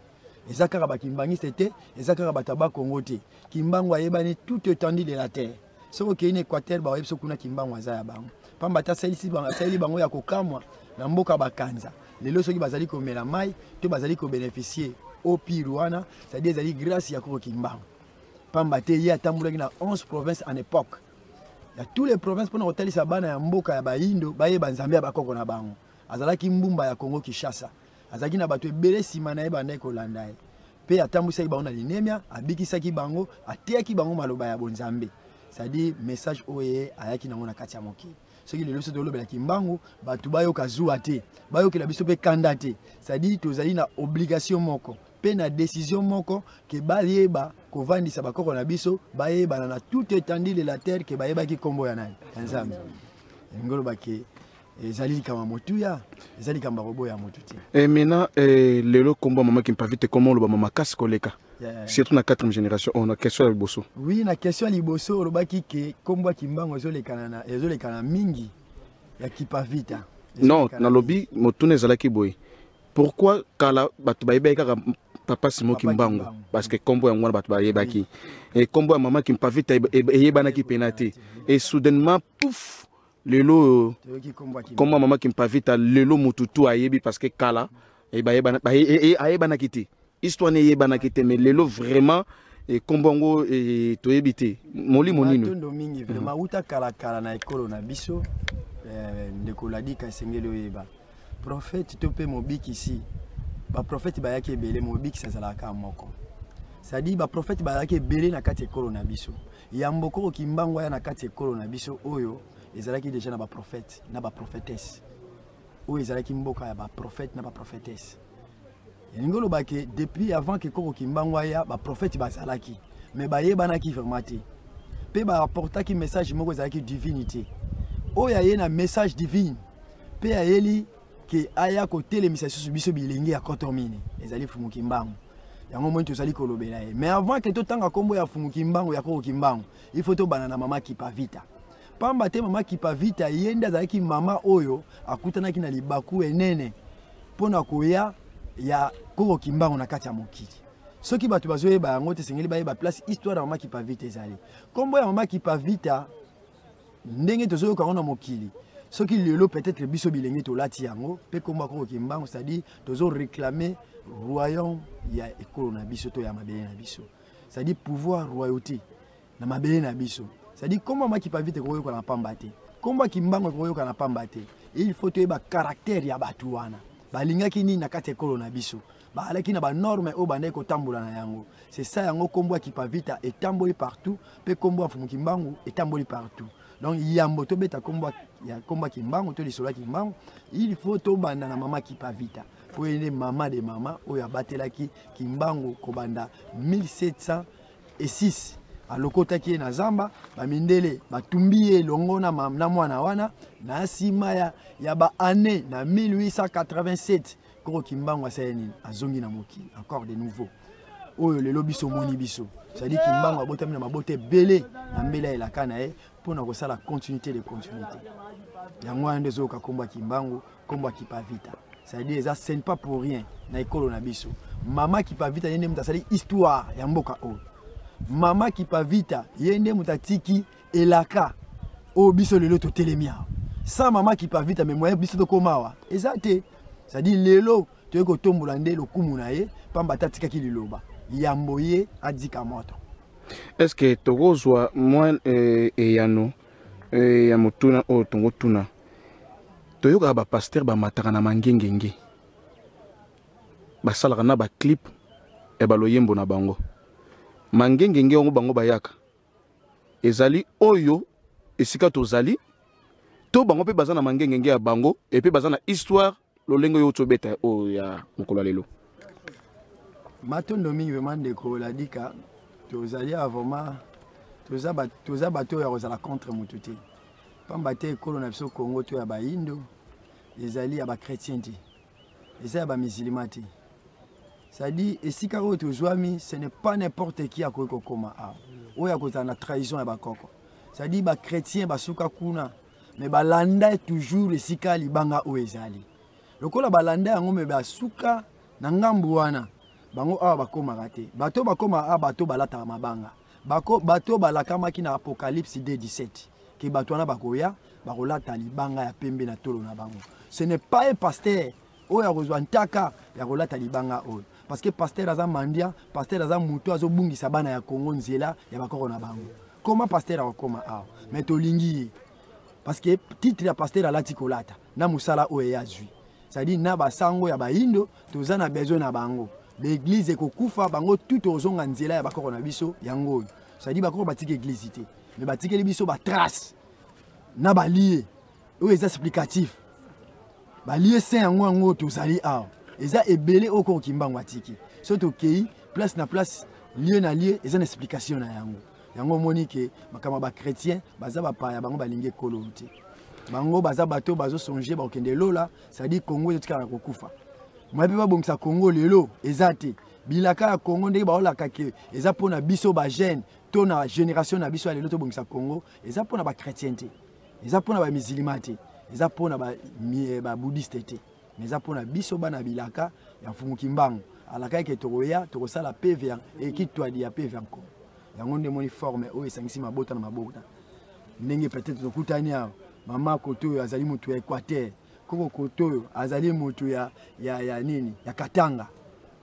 Eza kaka bakimbangiste te, eza kaka bato ya Bakongo te. Kimbangu ayebani tout étendue de la terre. Soki okei na Équateur, baoyebi so kuna Kimbangu aza ya bango, pamba te asaleli bango ya kokamwa na mboka bakanza. Lelo soki bazali komela mai to bazali kobénéficier au pire wana, c'est-à-dire ezali grâce ya koko Kimbangu, pamba te ye atambolaki na 11 provinces en époque ya tous les provinces mpona kotalisa bana ya mboka ya bayindo bayeba Nzambe ya bakoko na bango. Azalaki mbumba ya Congo Kinshasa, azalaki na bato ebele nsima na ye bandaki kolanda ye, mpe atambwisaki bango na linemia, abikisaki bango, ateyaki bango maloba ya bonzambe, c'est-à-dire message oyo ye ayaki nango na kati ya mokili. Soki lelo biso tolobela Kimbangu, bato bayoka zuwa te, bayokela biso mpe kanda te. C'est-à-dire tozali na obligation moko mpe na décision moko ke bayeba kovandisa bakoko na biso, bayebana na toute étendue de la terre ke bayebaki nkombo ya nani, ya Nzambe. Elingi oloba ke ezali likambo ya motuya, eza likambo ya koboya motu te. Et maintenant lelo kombo ya mama Kimpavita ekoma olobama makasi koleka, surtout na quatrième génération oyo. Na question ya liboso. Oui, na question ya liboso olobaki ke nkombo ya Kimbangu ezolekana mingi ya Kipavita. Non, nalobi motuna ezalaki boye: pourquoi kala bato bayebaki kaka papa Simon Kimbangu, parce que kombo yango wana bato bayebaki, e kombo ya mama Kimpavita eyebanaki pena te, et soudainement pouf? Lelo oyo kombo ya mama Kimpavita lelo mutu tu ayebi parce que kala ayebanaki te, histoire ne eyebanaki te, mais lelo vraiment kombo yango toyebi te molimo nini. Matondo mingi vraiment. Uta kala kala na ekolo na biso, ndeko Ladika, esengeli oyeba prophète to mpe mobikisi. Baprophète bayaki ebele, mobikisi azalaka moko. C'est-à-dire baprophète bazalaki ebele na kati ekolo na biso. Yambo koko Kimbangu aya na kati ekolo na biso oyo, ezalaki déjà na baprophète na baprophétesse. Oyo ezalaki mboka ya baprophète na baprophétesse. Elingi oloba ke depuis avant ke koko Kimbangu aya, baprophète bazalaki, mais bayebanaki vraiment te, mpe baapportaki message moko ezalaki divinité. Oyo aye na message divine mpe ayeli ke aya kotelemisa lisusu biso bilenge ya koto mine, ezali Fumu Kimbangu. Yango moi tozali kolobela ye. Mais avant ke totanga nkombo ya Fumu Kimbangu, ya koko Kimbangu, il faut tobanda na mama Kipavita, pamba te mama Kipavita ye nde azalaki mama oyo akutanaki na libaku enene mpo na koya ya koko Kimbangu na kati ya mokili. Soki bato bazoyeba yango te, esengeli bayeba place histoire ya mama Kipavita ezali. Nkombo ya mama Kipavita, ndenge tozoyoka yango na mokili, soki lelo peut-être biso bilenge tolati yango mpe nkombo ya koko Kimbangu, c'est-à-dire tozoréclame royaume ya ekolo na biso to ya mabele na biso, c'est-à-dire pouvoir, royauté na mabele na biso. C'est-à-dire nkombo ya mama Kipavita ekoyoka na pamba te, nkombo ya Kimbangu ekoyoka na pamba te. Il faut toyeba caractère ya bato wana, balingaki nini na kati ya ekolo na biso, bazalaki na banorme oyo bandaki kotambola na yango. C'est ça, yango nkombo ya Kipavita etamboli partout, mpe nkombo ya Mfumu Kimbangu etamboli partout. Donc yambo tobeta nkombo ya nkombo ya Kimbangu to lisolo ya Kimbangu, il faut tobanda na mama Kipavita, po ye nde mama de mama oyo abatelaki Kimbangu kobanda 1706. Alokotaki ye na zamba, bamindele batumbi ye elongo na, na mwana wana. Na nsima ya baannée na 1887, koko Kimbangu asali nini? Azongi na mokili encore de nouveau. Oyo lelo biso omoni biso, c'est-à-dire Kimbangu abotami na mabota ebele na mbela ya elaka na ye mpona kosala continuité de continuité. Yango wana nde ezoyoka nkombo ya Kimbangu, nkombo ya Kipavita. C'est-à-dire eza, ce n'est pas pour rien na ekolo na biso. Mama Kipavita ye nde moto asali histoire ya mboka oyo. Mama Kipavita ye nde moto atiki elaka oyo biso lelo totelemi awa. Sans mama Kipavita, mais moyen biso tokóma awa eza te. C'est-à-dire lelo toyei kotombola nde lokumu na ye, pamba te atikaki liloba yambo ye adika moto. Est ce que tokozwa mwa eyano ya motuna oyo tongotuna? Toyokaka bapasteur bamataka na mangengenge, basalaka na baclip ya baloyembo na bango. Mangengenge yango bango bayaka ezali oyo esika tozali to bango mpe baza na mangengenge ya bango, epe baza na histoire lolenge oyo tobeta oyo ya mokolo ya lelo? Matondo mingi vraiment, ndeko Ladika. Tozali awa vraiment, toza bato oyo ya kozala contre motu te, pamba te ekolo na biso Congo to ya bayindo ezali ya bachrétien te, eza ya bamusulman te. C'est-à-dire esika oyo tozwami, ce n'est pas n'importe qui akoki kokóma awa oyo akozala na trahison ya bakoko. C'est-à-dire bachrétien basuka kuna, mais balanda toujours esika libanga oyo ezali. Lokola balanda yango, mais basuka na ngambu wana. Bango awa bakomaka te. Bato bakoma awa, bato balataka mabanga, bato balakamaki na Apocalypse 2:17 ke bato wana bakoya bakolata libanga ya pembe na tolo na bango. Ce n'est pas un pasteur oyo akozwa ntaka ya kolata libanga oyo, parce que pasteur aza mendiant, pasteur aza moto azobungisa bana ya Kongo nzela ya bakoko na bango. Koma pasteur akokoma awa, mais tolingi ye parce que titre ya pasteur alati kolata na mosala oyo ye azwi, c'est-à-dire na basango ya bayindo toza na besoin na bango. Baeglise ekokufa, bango tu tozonga nzela ya bakoko na biso. Yango oyo, c'est-à-dire bakoko batiki église te, mais batikeli biso batrace na balie oyo eza explicatif, balie saint. Yango oyo tozali awa eza ebele oyo koko Kimbangu atiki. So tokei place na place, lieu na lieu, eza na explication na yango. Yango omoni ke makambo ya bachrétien, baza bapaya, bango balingi ekolo te. Bango baza bato bazosonge bakokende lola, c'est-à-dire Congo ezotikala kokufa. Moye mpe babongisa Congo lelo eza te. Bilaka ya Congo, ndenge baolaka ke eza mpona biso bajeune to na génération na biso ya lelo tobongisa Congo, eza mpona bachrétien te, eza mpona bamusulman te, eza mpona babouddhiste te, mais eza mpona biso bana bilaka ya Mfumu Kimbangu. Alaka eke tokoya tokosala pv ekitwadi ya pv encore. Yango nde moni forme oyo esangisi mabota na mabota, ndenge peut-être tokutani awa. Mama kote oyo azali moto ya Équateur, koko kote oyo azali moto ya, ya, ya nini ya Katanga,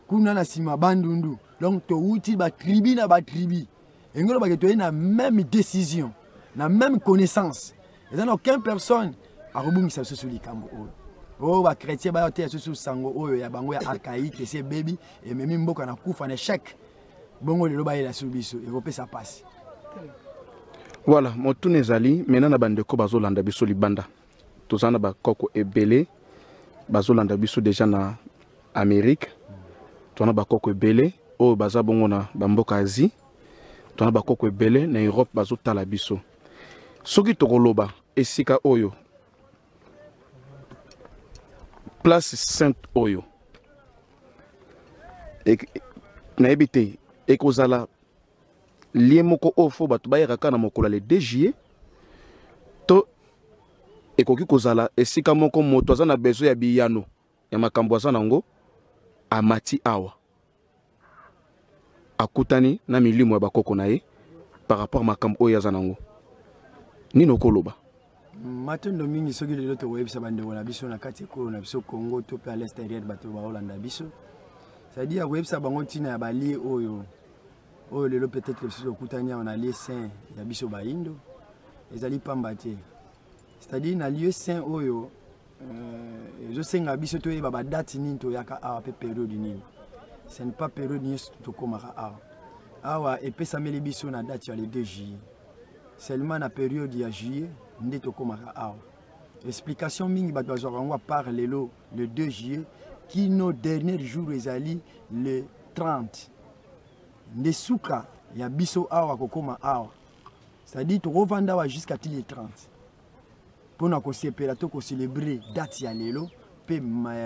kuna na nsima Bandundu. Donc towuti batribi na batribi, engi olobake toye na même décision, na même connaissance. Eza na aucun personne akobungisa biso likambo oyo. Oyo bachrétien baya teya susu sango oyo ya bango ya archaïque, esi ebebi, ememi mboka na kufa na échec. Bongo lelo bayela su biso, ekopesa pasi. Voilà, motuna ezali maintenant na bandeko bazolanda biso libanda. Toza na bakoko ebele bazolanda biso déjà na Amérique. Toza na bakoko ebele oyo baza bongo na bamboka Asie. Toza na bakoko ebele na Europe bazotala biso. Soki tokoloba esika oyo place sainte oyo nayebi te ekozala lien moko oyo fo bato bayaka kaka na mokolo ya le 2 juillet, to ekoki kozala esika moko moto aza na besoin ya biyano ya makambo aza nango, amati awa akutani na milimo ya bakoko na ye par rapport makambo oyo aza nango. Nini okoloba? Matondo mingi. Soki lelo tokoyebisa bandeko na biso na kati ekolo na biso Congo to mpe à l'extérieur, bato baolanda biso, c'est-à-dire koyebisa bango ntina ya balie oyo oyo lelo peut-être biso tokutani awa na lieu saint ya biso bayindo, ezali pamba te. C'est-à-dire na lieu saint oyo ezosenga biso toyeba badate nini toyaka awa mpe période nini. Ce n'est pas période nyonso tokomaka awa. Awa epesameli biso na date ya le 2 juillet seulement, na période ya juillet nde tokomaka awa. Explication mingi bato bazwaka yango à part lelo le 2 juillet kino dernier jour ezali le 30, nde suka ya biso awa kokoma awa. C'est-à-dire tokovanda awa jusqu'à ti le 30 mpona kosepela to kocélébrer date ya lelo mpe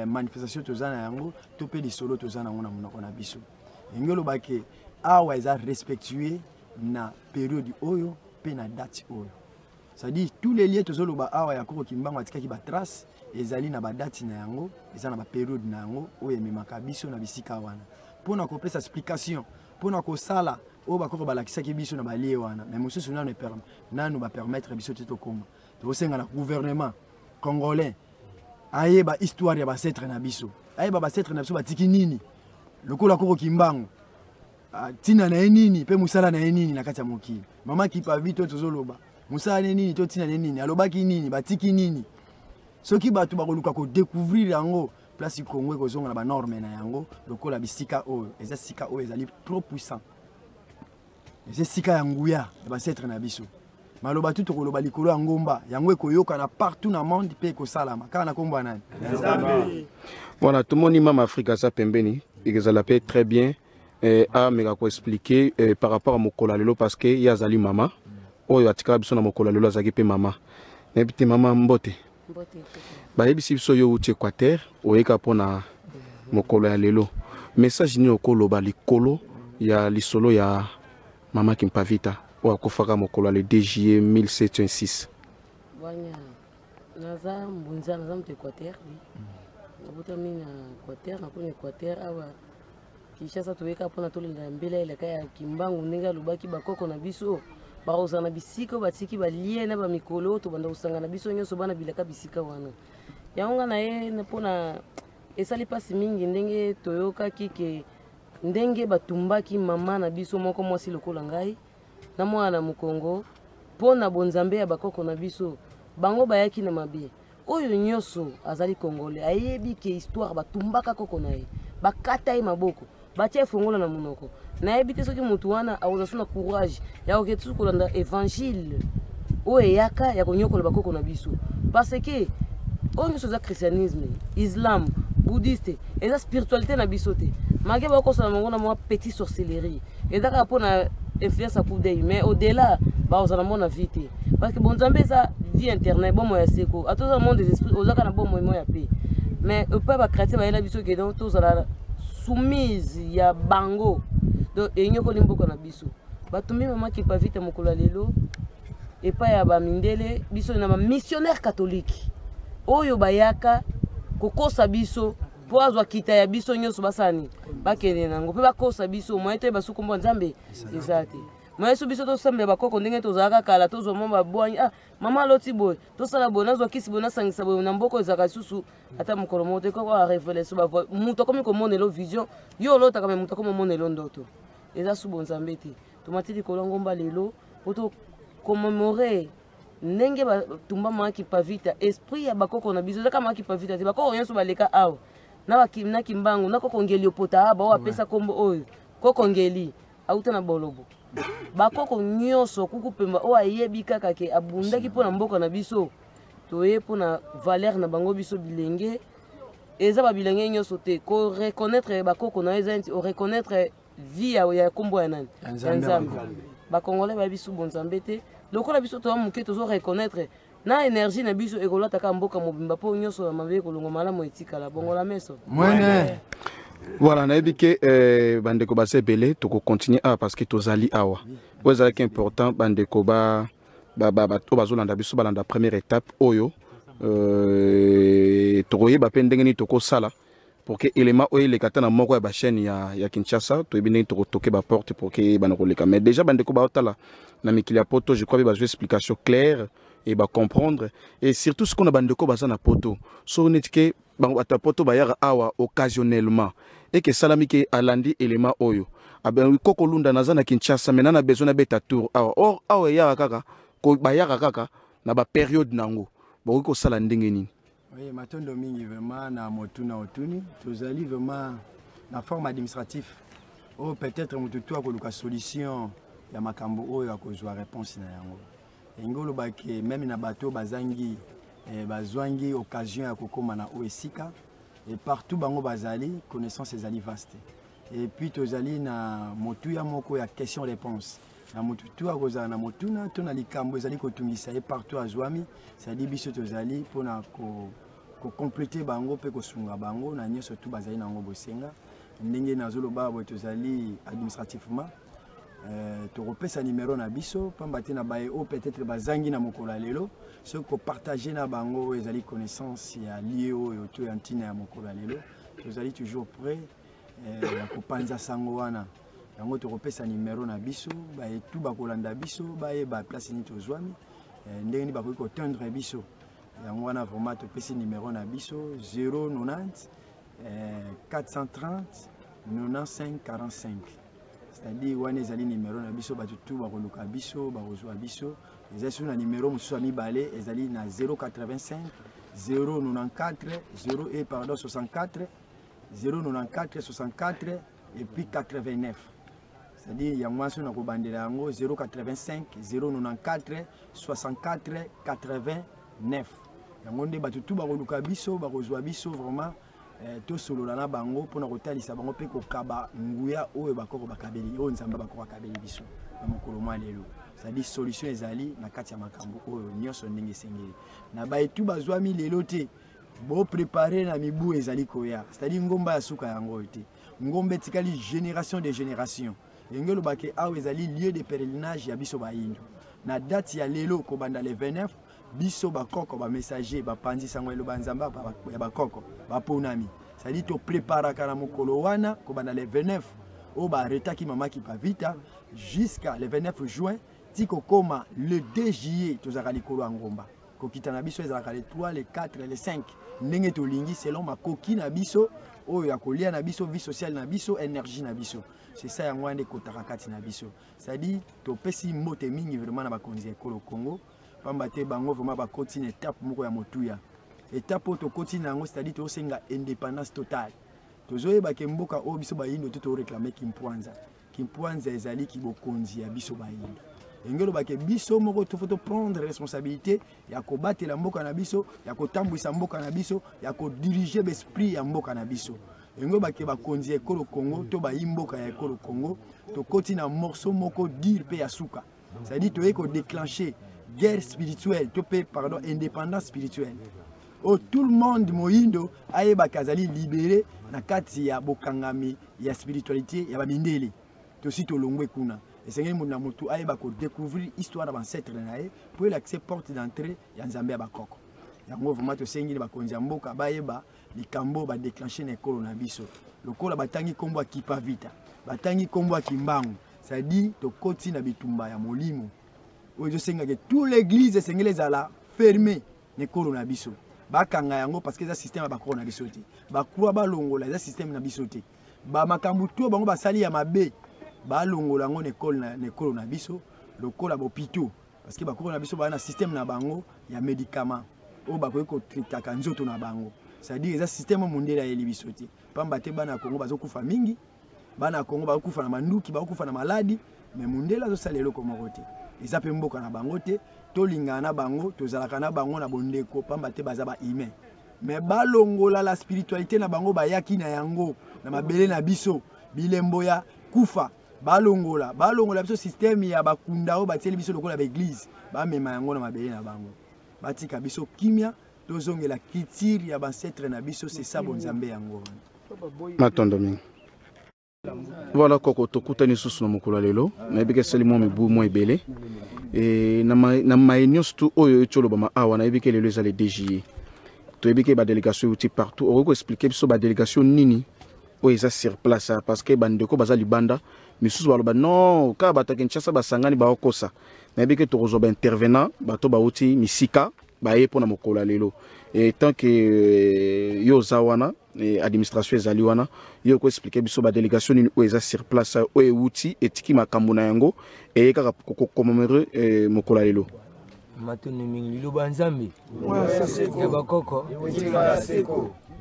manifestation toza na yango to mpe lisolo toza na yango na monoko na biso. Ndenge olobake awa eza respectueux na période oyo mpe na date oyo, c'est-à-dire tous les lieux tozoloba awa ya koko Kimbangu atikaki batrace, ezali na badate na yango, eza na bapériode na yango oyo ememaka biso na bisika wana mpona kopesa explication, mpona kosala oyo bakoko balakisaki biso na balie wana. Mais mosusu nanu nanu bapermettre biso te tokóma. Tokosenga na gouvernement congolais ayeba histoire ya baancêtre na biso, ayeba baancêtre na biso batiki nini lokola koko Kimbangu, ntina na ye nini mpe mosala na ye nini na kati ya mokili. Mama Kipavi to tozoloba, mosala na ye nini to ntina na ye nini, alobaki nini, batiki nini. Soki bato bakoluka kodécouvrir yango, place Congo ekozonga na banorme na yango lokola bisika oyo eza sika oyo ezali trop puissant, eza esika ya nguya ya baancêtre na biso. Maloba tu tokoloba likolo ya ngomba yango ekoyokana partout na monde mpe ekosalama kaka na nkombo ya nani? Voilà, tomoni mama Afrika aza pembeni, ekozala mpe très bien ameka koexpliquer par rapport à mokolo ya lelo, parce que ye azali mama oyo atikala biso na mokolo ya lelo, azalaki mpe mama. Nayebi te, mama, mbote. Bayebisi biso yo wuti Équateur, oyeka mpona mokolo ya lelo. Message nini okoloba likolo ya lisolo ya mama Kimpavita oyo akufaka mokolo ya le 2 juillet 1706? Bwanya, naza mbunza, naza moto Équateur. Oui, nabotami na Équateur, nakomi Équateur awa Kinshasa. Toyeka mpona tolinda mbela elaka ya Kimbangu, ndenge alobaki bakoko na biso bakozala na bisika oyo batiki balie na bamikolo. Tobanda kosangana biso nyonso bana bilaka bisika wana. Yango nga na ye mpona esali mpasi mingi ndenge toyokaki ke ndenge batumbaki mama na biso moko mwasi lokola ngai na mwana na mokongo mpo na bonzambe ya bakoko na biso. Bango bayaki na mabe oyo nyonso. Azali congolais, ayebi ke histoire batumbaka koko na ye, bakata ye maboko, batia efongola na monoko. Nayebi te soki motu wana akozala so na courage ya kokende soki kolanda évangile oyo eyaka ya konyokola bakoko na biso, parce que oyo nyonso eza christianisme, islam, bouddhiste, eza spiritualité na biso te. Malgré bakosala bango na mwa petit sorcellerie, eza kaka mpona influence ya coup d'œil, mais au delà bakozala mona vie te, parce que bonzambe eza vie interne, bomoi ya seko. Ata oza monde des esprits, oza kaka na bomoi mo ya pe. Mais epai bachrétien bayela biso ke donc tozala soumise ya bango, donc enyokoli mboka na biso. Batumbi mama Kimpavita mokolo ya lelo epai ya bamindele biso na bamissionnaire catholique oyo bayaka kokosa biso mpo azwa kita ya biso nyonso, basala nini, bakende nango mpe bakosa biso. Moye toyeba su kombo ya Nzambe eza te. Mayesu biso tosambela bakoko ndenge tozalaka kala, tozwa mwa babwanyi, ah mama aloti boye, tosala boye, nazwa kisi boye, nasangisa boye na mboka ezalaka lisusu ata mokolo moko te. Koko arevelation bavoi, moto akomi komonela vision, yo olotaka me moto akomi omonela ndoto, eza su bonzambe te. Tomati likolo ya ngomba lelo po to commémorer ndenge batumba mama Kipavita, esprit ya bakoko na biso ezaka mama Kipavita te, bakoko nyonso baleka awa na Kimbangu na koko Ngeli Opota aba oyo apesa kombo oyo koko Ngeli auta na Bolobo, bakoko nyonso kuku Pemba oyo ayebi kaka ke abundaki mpo na mboka na biso, toye mpo na valeur na bango. Biso bilenge, eza babilenge nyonso te ko reconnaître bakoko na yo, eza neti oreconnaître vie ya kombo ya nani, ya Nzambe. Bakongolais bayebi su bonzambe te. Lokola biso toya moke, tozo reconnaître na énergie na biso ekolataka mboka mobimba, mpo nyonso ya mabe ekolongwa, malamu etikala bongola meso. Mwene. Voilà, nayebi ke bandeko baza ebele, tokocontinue awa parce que tozali awa. Oyo ezalaki important, bandeko ba oyo bazolanda biso balanda première étape oyo, tokoyeba mpe ndenge nini tokosala pour que élément oyo eleka ata na moko ya bachaîne ya Kinshasa. Toyebi ndenge tokotoke baporte pour que eyebana koleka. Mais déjà bandeko baotala na mikili ya poto, je crois mpe bazwa explication claire et bacomprendre. Et surtout sikoyo na bandeko baza na poto, so neti ke bango bato ya poto bayaka awa occasionnellement, eke esalami ke alandi élément oyo, koko Lunda, naza na Kinshasa, mais na besoin nabeta tour awa. Or awa eyaka kaka, bayaka kaka na bapériode nango, bakoki kosala ndenge nini? Oui, matondo mingi vraiment na motuna otuni. Tozali vraiment na forme administrative oyo peut-être moto tu akoluka solution ya makambo oyo akozwa réponse na yango. Elingi oloba ke même na bato oyo bazangi, bazwangi occasion ya kokóma na oyo esika, et partout bango bazali, connaissance ezali vaste. Et puis tozali na motuya moko ya question réponse na motu tu akozala na motuna to na likambo ezali kotungisa ye partout azwami. C'est-à-dire biso tozali mpona kocompléter bango mpe kosunga bango na nyonso tu bazali nango bosenga. Ndenge nazoloba boye, tozali administrativement, tokopesa numero na biso, pamba te na baye oyo peut-être bazangi na mokolo ya lelo, soki kopartage na bango oyo ezali connaissance ya lieu oyo to ya ntina ya mokolo ya lelo, tozali toujours prêt ya kopanza sango wana. Yango tokopesa numero na biso, baetu bakolanda biso, bayeba place nini tozwami, ndenge nini bakoki kotendre biso. Yango wana vraiment topesi numero na biso: 090 430 95 45. C'est-à-dire wana ezali numero na biso, bato tu bakoluka biso bakozwa biso. Ezali so na numero mosusu ya mibale, ezali na 085 094 0 et pardon 64 094 64 et puis 89. C'est-à-dire yango wana, so na kobandela yango 085 094 64 89, yango nde bato tu bakoluka biso bakozwa biso. Vraiment, tosolola na bango mpona kotalisa bango mpe kokaba nguya oyo bakoko bakabeli, oyo Nzambe bakoko akabeli biso na mokolo mwa lelo. C'est-à-dire solution ezali na kati ya makambo oyo nyonso ndenge esengeli na baetu bazwami lelo te. Boprépare na mibu ezali koya, c'est-à-dire ngomba ya suka yango oyo te, ngomba etikali génération de génération. Ndenge olobaki, awa ezali lieu de pèlerinage ya biso bayindo. Na date ya lelo, kobanda le 29, biso bakoko bamessager bapanzi sango eloba Nzambe ya bakoko baponami. C'est-à-dire topréparaka na mokolo wana, kobanda le 29 oyo baarretaki mama Kipavita jusqu'à le 29 juin ti kokóma le 2 juillet, tozalaka likolo ya ngomba. Kokita na biso ezalaka le 3, le 4, le 5, ndenge tolingi, selon makoki na biso oyo ya kolia na biso, vie sociale na biso, énergie na biso. C'est ça, yango wana nde ekotaka kati na biso. C'est-à-dire topesi mbote mingi vraiment na bakonzi ya ekolo Congo, pamba te bango vraiment bakoti na étape moko ya motuya, étape oyo tokoti na yango, c'est-à-dire tozosenga indépendance totale. Tozoyeba ke mboka oyo biso bayindo te, toréclame kimpwanza. Kimpwanza ezali kibokonzi ya biso bayindo. Ndenge olobake, biso moko tofo toprendre responsabilité ya kobatela mboka na biso, ya kotambwisa mboka na biso, ya kodirige baesprit ya mboka na biso. Yango bake bakonzi ya ekolo Congo to bayi mboka ya ekolo Congo, tokoti na morceau moko dur mpe ya suka. C'est-à-dire toyei kodéclencher guerre spirituelle to mpe pardon, indépendance spirituelle oyo tout le monde moyindo ayebaka azali libéré na kati ya bokangami ya spiritualité ya bamindele. Tosi tolongwe kuna. Esengeli moto na motu ayeba kodécouvrir histoire ya bancêtre na ye mpo elakise porte d'entrée ya Nzambe ya bakoko. Yango vraiment tosengi na bakonzi ya mboka bayeba likambo badéclenche na ekolo na biso. Lokola batangi nkombo ya Kipa Vita, batangi nkombo ya Kimbangu. C'est-à-dire tokoti na bitumba ya molimo oyo ezosengaka tout l'église esengeli ezala ferme na ekolo na biso, bakanga yango parce que eza système ya bakoko na biso te, bakroix balongola eza système na biso te, bamakambo to bango basali ya mabe balongola yango na ekolo na biso lokola bopito, parce que bakoko na biso baza na système na bango ya médicament oyo bakoki kotritaka nzoto na bango. C'est-à-dire eza système mondele ayeli biso te, pamba te bana ya Kongo bazokufa mingi, bana ya Kongo bazokufa na manduki, bazokufa na maladi, mais mondele azosala eloko moko te. Eza mpe mboka na bango te, tolingana na bango, tozalaka na bango na bondeko, pamba te baza ba humain, mais balongola la spiritualité na bango bayaki na yango na mabele na biso, bilembo ya kufa balongola, balongola biso système ya bakunda oyo batieli biso lokola baeglise, bamema yango na mabele na bango, batika biso kimia, tozongela culture ya bancetre na biso. C'est ça bonzambe yango wana. Matondo mingi. Voilà, koko, tokutani lisusu na mokolo ya lelo. Nayebi ke esali mwa mibu mwa ebele e, na maye nyonso tu oyo euti olobama awa. Nayebi ke lelo eza le 2 juillet, toyebi ke badélégation euti partout. Okoki koexpliquer biso badélégation nini oyo eza sur place? Parce que bandeko baza libanda misusu baloba non, kaka bato ya Kinshasa basangani, baokosa. Nayebi ke tokozwa baintervenant, bato bauti misika baye mpona mokolo ya lelo. Et tant que yo oza wana, administration ezali wana, yo koexpliquer biso badélégation nini oyo eza sur place, oyo euti etiki makambo na yango, eye kaka kocommémorer mokolo ya lelo. Matondo mingi. Liloba Nzambe ya bakoko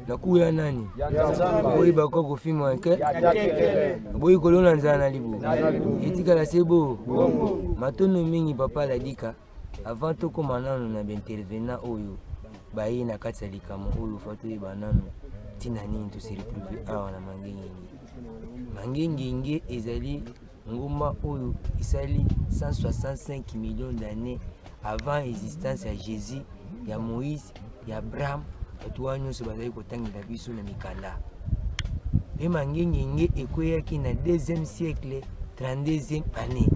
nakuya nani boyi bakoko fimo ke boyi kolona nzala na libu etikala sebo. Matondo mingi, papa Ladika. Avant tokóma nano na baintervenant oyo baye na kati ya likambo oyo, fa toyeba nano ntina nini tose retrouve awa na Mangengenge. Mangengenge ezali ngomba oyo esali 165 millions d'années avant existence ya Jésus, ya Moïse, ya Abraham. Bato wana nyonso bazali kotangela biso na mikanda. Mpe Mangengenge ekweyaki na 2e siècle, 32e année.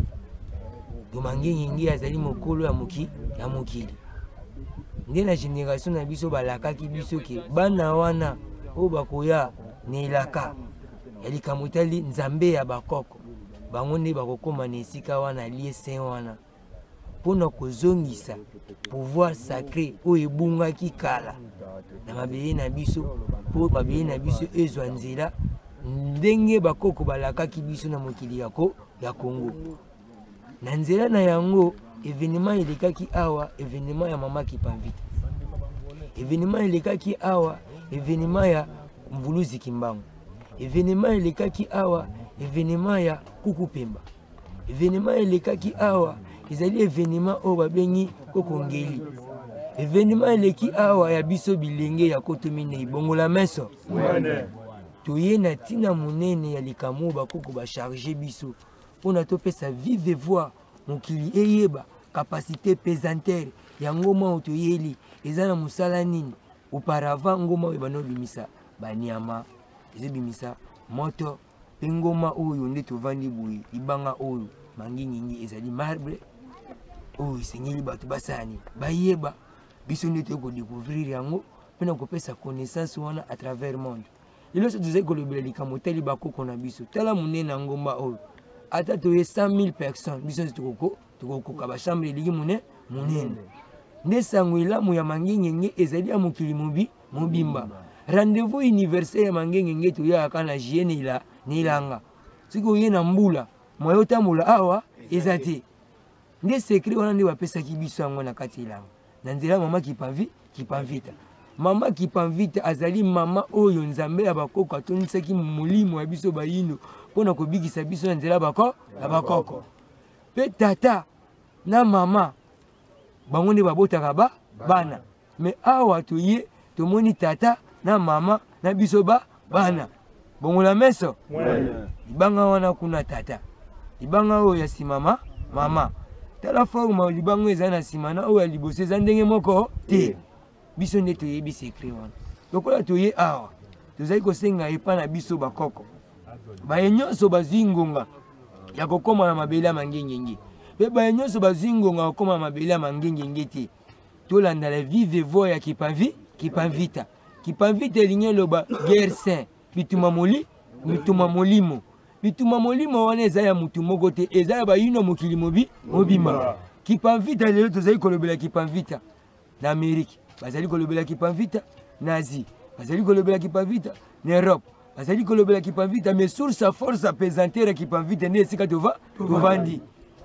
To Mangengenge azali mokolo ya moki ya mokili. Nde na génération na biso balakaki biso ke bana wana oyo bakoya na elaka ya likambo etali Nzambe ya bakoko, bango nde bakokóma na esika wana, lieu saint wana, mpona kozongisa pouvoir sacré oyo ebungaki kala na mabele na biso, mpo mabele na biso ezwa nzela ndenge bakoko balakaki biso na mokili ya Kongo. Na nzela na yango, événement elekaki awa, événement ya mama Kipamvita, événement elekaki awa, événement ya Mvuluzi Kimbangu, événement elekaki awa, événement ya Kuku Pemba, événement elekaki awa ezali événement oyo babengi Kokongeli, événement eleki awa ya biso bilenge ya koto minei bongola meso. Toye na ntina monene ya likambo oyo bakoko bacharger biso mpona topesa vive voix, mokili eyeba capacité pesantere ya ngoma oyo toyeli eza na mosala nini. Auparavant, ngoma oyo ebanda obimisa banyama, ezobimisa moto. Mpe ngoma oyo nde tovandi boye, libanga oyo Mangingingi ezali marbre oyo esengeli bato basala nini, bayeba. Biso nde toyei kodécouvrir yango mpe na kopesa connaissance wana à travers monde. Lelo so tozali kolobela likambo etali bakoko na biso. Tala monene ya ngomba oyo, ata toye 100 000 personnes, biso nyonso tokokoka bachambre eliki monene monene. Nde sango elamu ya Mangengenge ezali ya mokili mobimba. Rendez-vous universel ya Mangengenge, toyaka na juillet na elanga. Soki oye na mbula, moye otambola awa eza te. Nde secret wana nde bapesaki biso yango na kati elanga na nzela mama Kipamvita. Mama Kipamvita azali mama oyo Nzambe ya bakoko atondisaki molimo ya biso bayindo mpona kobikisa biso na nzela ya bakoko. Mpe tata na mama, bango nde babotaka ba bana. Me awa toye, tomoni tata na mama na biso ba bana bongola meso. Libanga wana kuna tata, libanga oyo ya nsima mama. Tala forme libanga eza na nsima na oyo ya liboso eza ndenge moko te. Biso nde toyebi secret wana. Lokola toye awa, tozali kosenga epa na biso bakoko baye nyonso bazwi ngonga ya kokóma na mabele ya Mangengenge, mpe baye nyonso bazwi ngonga ya kokóma na mabele ya Mangengenge te, tolanda la vive voix ya Kipamvita. Kipamvita elingi eloba guerre saint, bituma molimo. Bitumba molimo wana eza ya mutu moko te, eza ya bayino mokili mobi mobimba. Kipamvita lelo tozali kolobela kipamvita na Amerique, bazali kolobela kipamvita na Asie, bazali kolobela kipamvita na Europe, bazali kolobela kipamvita, mais source ya force ya pesanteur ya kipamvita nde esika tova tovandi.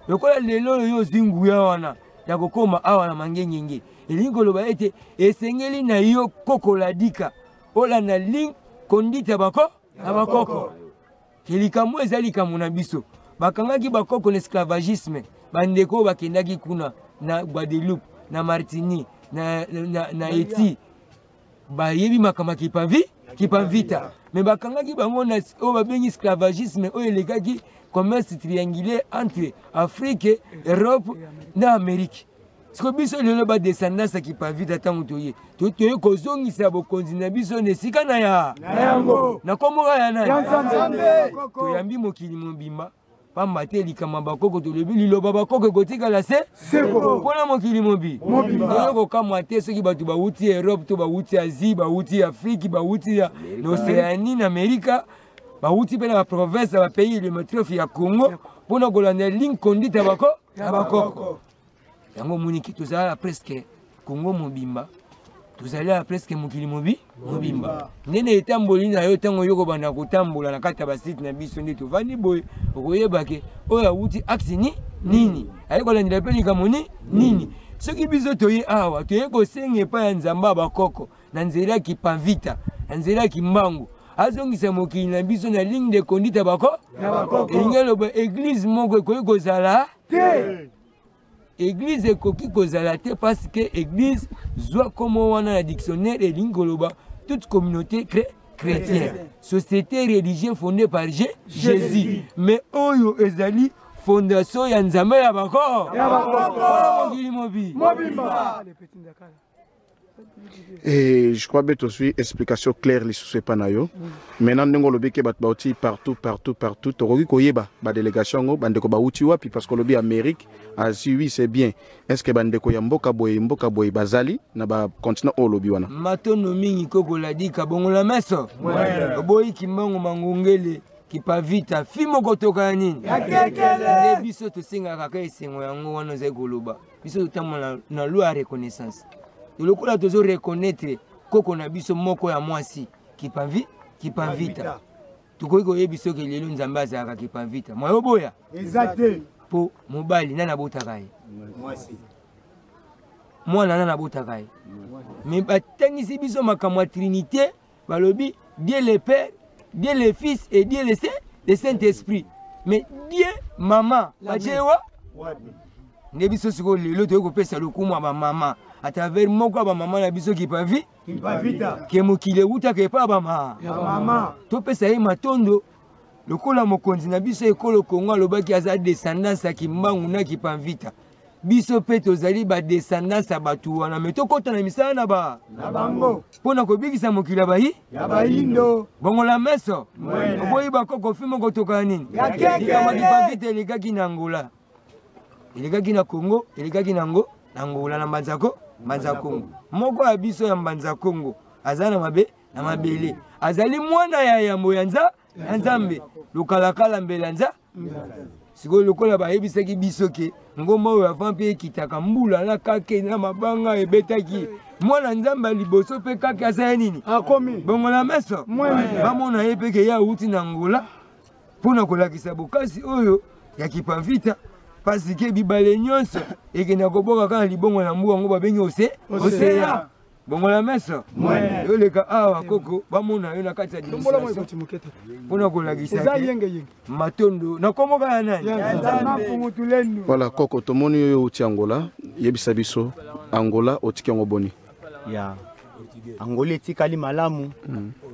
Lokola lelo oyo ozwi nguya wana ya kokoma awa na Mangengenge, elingi koloba ete esengeli na yo kokoladika olanda ligne conduite ya bako na bakoko. Ke likambo eza likambo na biso. Bakangaki bakoko na esclavagisme, bandeko oyo bakendaki kuna na Guadeloupe, na Martinique, na, na, na Haïti, bayebi makambo ya kipavi kipavita, me bakangaki bango na oyo babengi esclavagisme oyo elekaki commerce triangulaire entre Afrique, Europe na Amérique. Siko biso lelo ba descendance ya kipavita ntango toye toye kozongisa bokonzi na biso na esika na ya yango na kombo ya nani? Toyambi mokili mobimba pamba te likambo ya bakoko tolobi liloba bakoko ekotikala se seko mpona mokili mobimba. Toye kokamwa te soki bato bawuti Europe to bawuti Asie, bawuti Afrique, bawuti ya na Océanie, na Amerika, bawuti mpe na baprovince ya bapays limitrophe ya Congo mpona kolanda ligne conduite ya bako ya bakoko. Yango omoni ke tozala presque Congo mobimba, tozali presque mokili mobimba. Ndenge etamboli na yo ntango yo kobanda kotambola na kati ya basite na biso nde tovandi boye, okoyeba ke oyo awuti axe ni nini, aye kolandela mpe likambo ni nini. Soki biso toye awa, toye kosenga epai ya Nzambe ya bakoko na nzela ya Kipavita, na nzela ya Kimbangu, azongisa mokili na biso na ligne de conduite ya bako. Elingi eloba eglise moko ekoki kozala te. Église ekoki kozala te parce que église zwa kombo wana na dictionnaire elingi koloba toute communauté chrétienne, société religieuse fondée par Jésus. Mais oyo ezali fondation ya Nzambe ya bako. Ya bakoko. Mokili mobi. Mobimba. Et je crois que suis explication claire les sous pas na yo. Maintenant ndenge olobi ke bato bauti partout partout partout tokoki koyeba ba délégation ngo bandeko bauti wapi parce que olobi Amérique, Asie, oui c'est bien. Est-ce que bandeko ya mboka boye mboka boye bazali na ba continent oyo olobi wana? Matono mingi koko ladika bongola meso. Oboyi kimbangu mangongele kipavita fi moko toka ya nini? Ya kekele. Nde biso tosengaka kaka esengo yango wana ozali koloba. Biso totambola na loi ya reconnaissance. Lokola tozo reconnaître koko na biso moko ya mwasi kipavita. Tokoki koyebi soki lelo Nzambe azalaka kipavita. Mwa oboya? Eza te. Po mobali nani abotaka ye? Mwasi. Mwana nani abotaka ye? Mais batangisi biso makambo ya Trinité, balobi Dieu le Père, Dieu le Fils et Dieu le Saint, le Saint-Esprit. Mais Dieu maman, batie wa? Nde biso sikoyo lelo toyei kopesa lokumu ya bamama à travers moko ya bamama na biso kipavi Kipavita. Ke mokili ewutaka epai ya bama. Ya bamama. Topesa ye matondo lokola mokonzi na biso ekolo Congo alobaki aza descendance ya Kimbangu na Kipavita. Biso mpe tozali ba descendance ya bato wana, mais tokota na misala na ba na bango mpo na kobikisa mokili ya bayi ya bayindo. Bongola meso. Mwene. Oboyi bakoko fi moko toka nini? Ya kekele. Likambo ya Kipavita elekaki na Angola, elekaki na Congo, elekaki na Ngo, na Angola, na Mbanzako, Mbanza Congo. Moko ya biso ya Mbanza Congo aza na mabe, na mabele. Azali mwana ya yambo ya ya Nzambe. Lokalakala mbela nza. Sikoyo lokola bayebisaki biso ke ngomba oyo avant mpe ekitaka mbula na kake na mabanga ebetaki mwana Nzambe ya liboso mpe kake asala nini? Akomi. Bongola meso. Mwene. Bamona ye mpe ke ye awuti na Angola mpona kolakisa bokasi oyo ya Kipavita, parce que bibale nyonso ekenda koboka kaka libongo na mbu yango babengi Océan. Bongola meso. Mwene. Yoleka awa koko bamona yo na kati ya administration mpona kolakisa Eza ke yenge yenge. matondo na kombo kaka ya nani? Ya Nzambe mpungu tulendo. Voilà koko tomoni oyo outi Angola, yebisa biso Angola otiki yango boni? Ya Angola etikali malamu.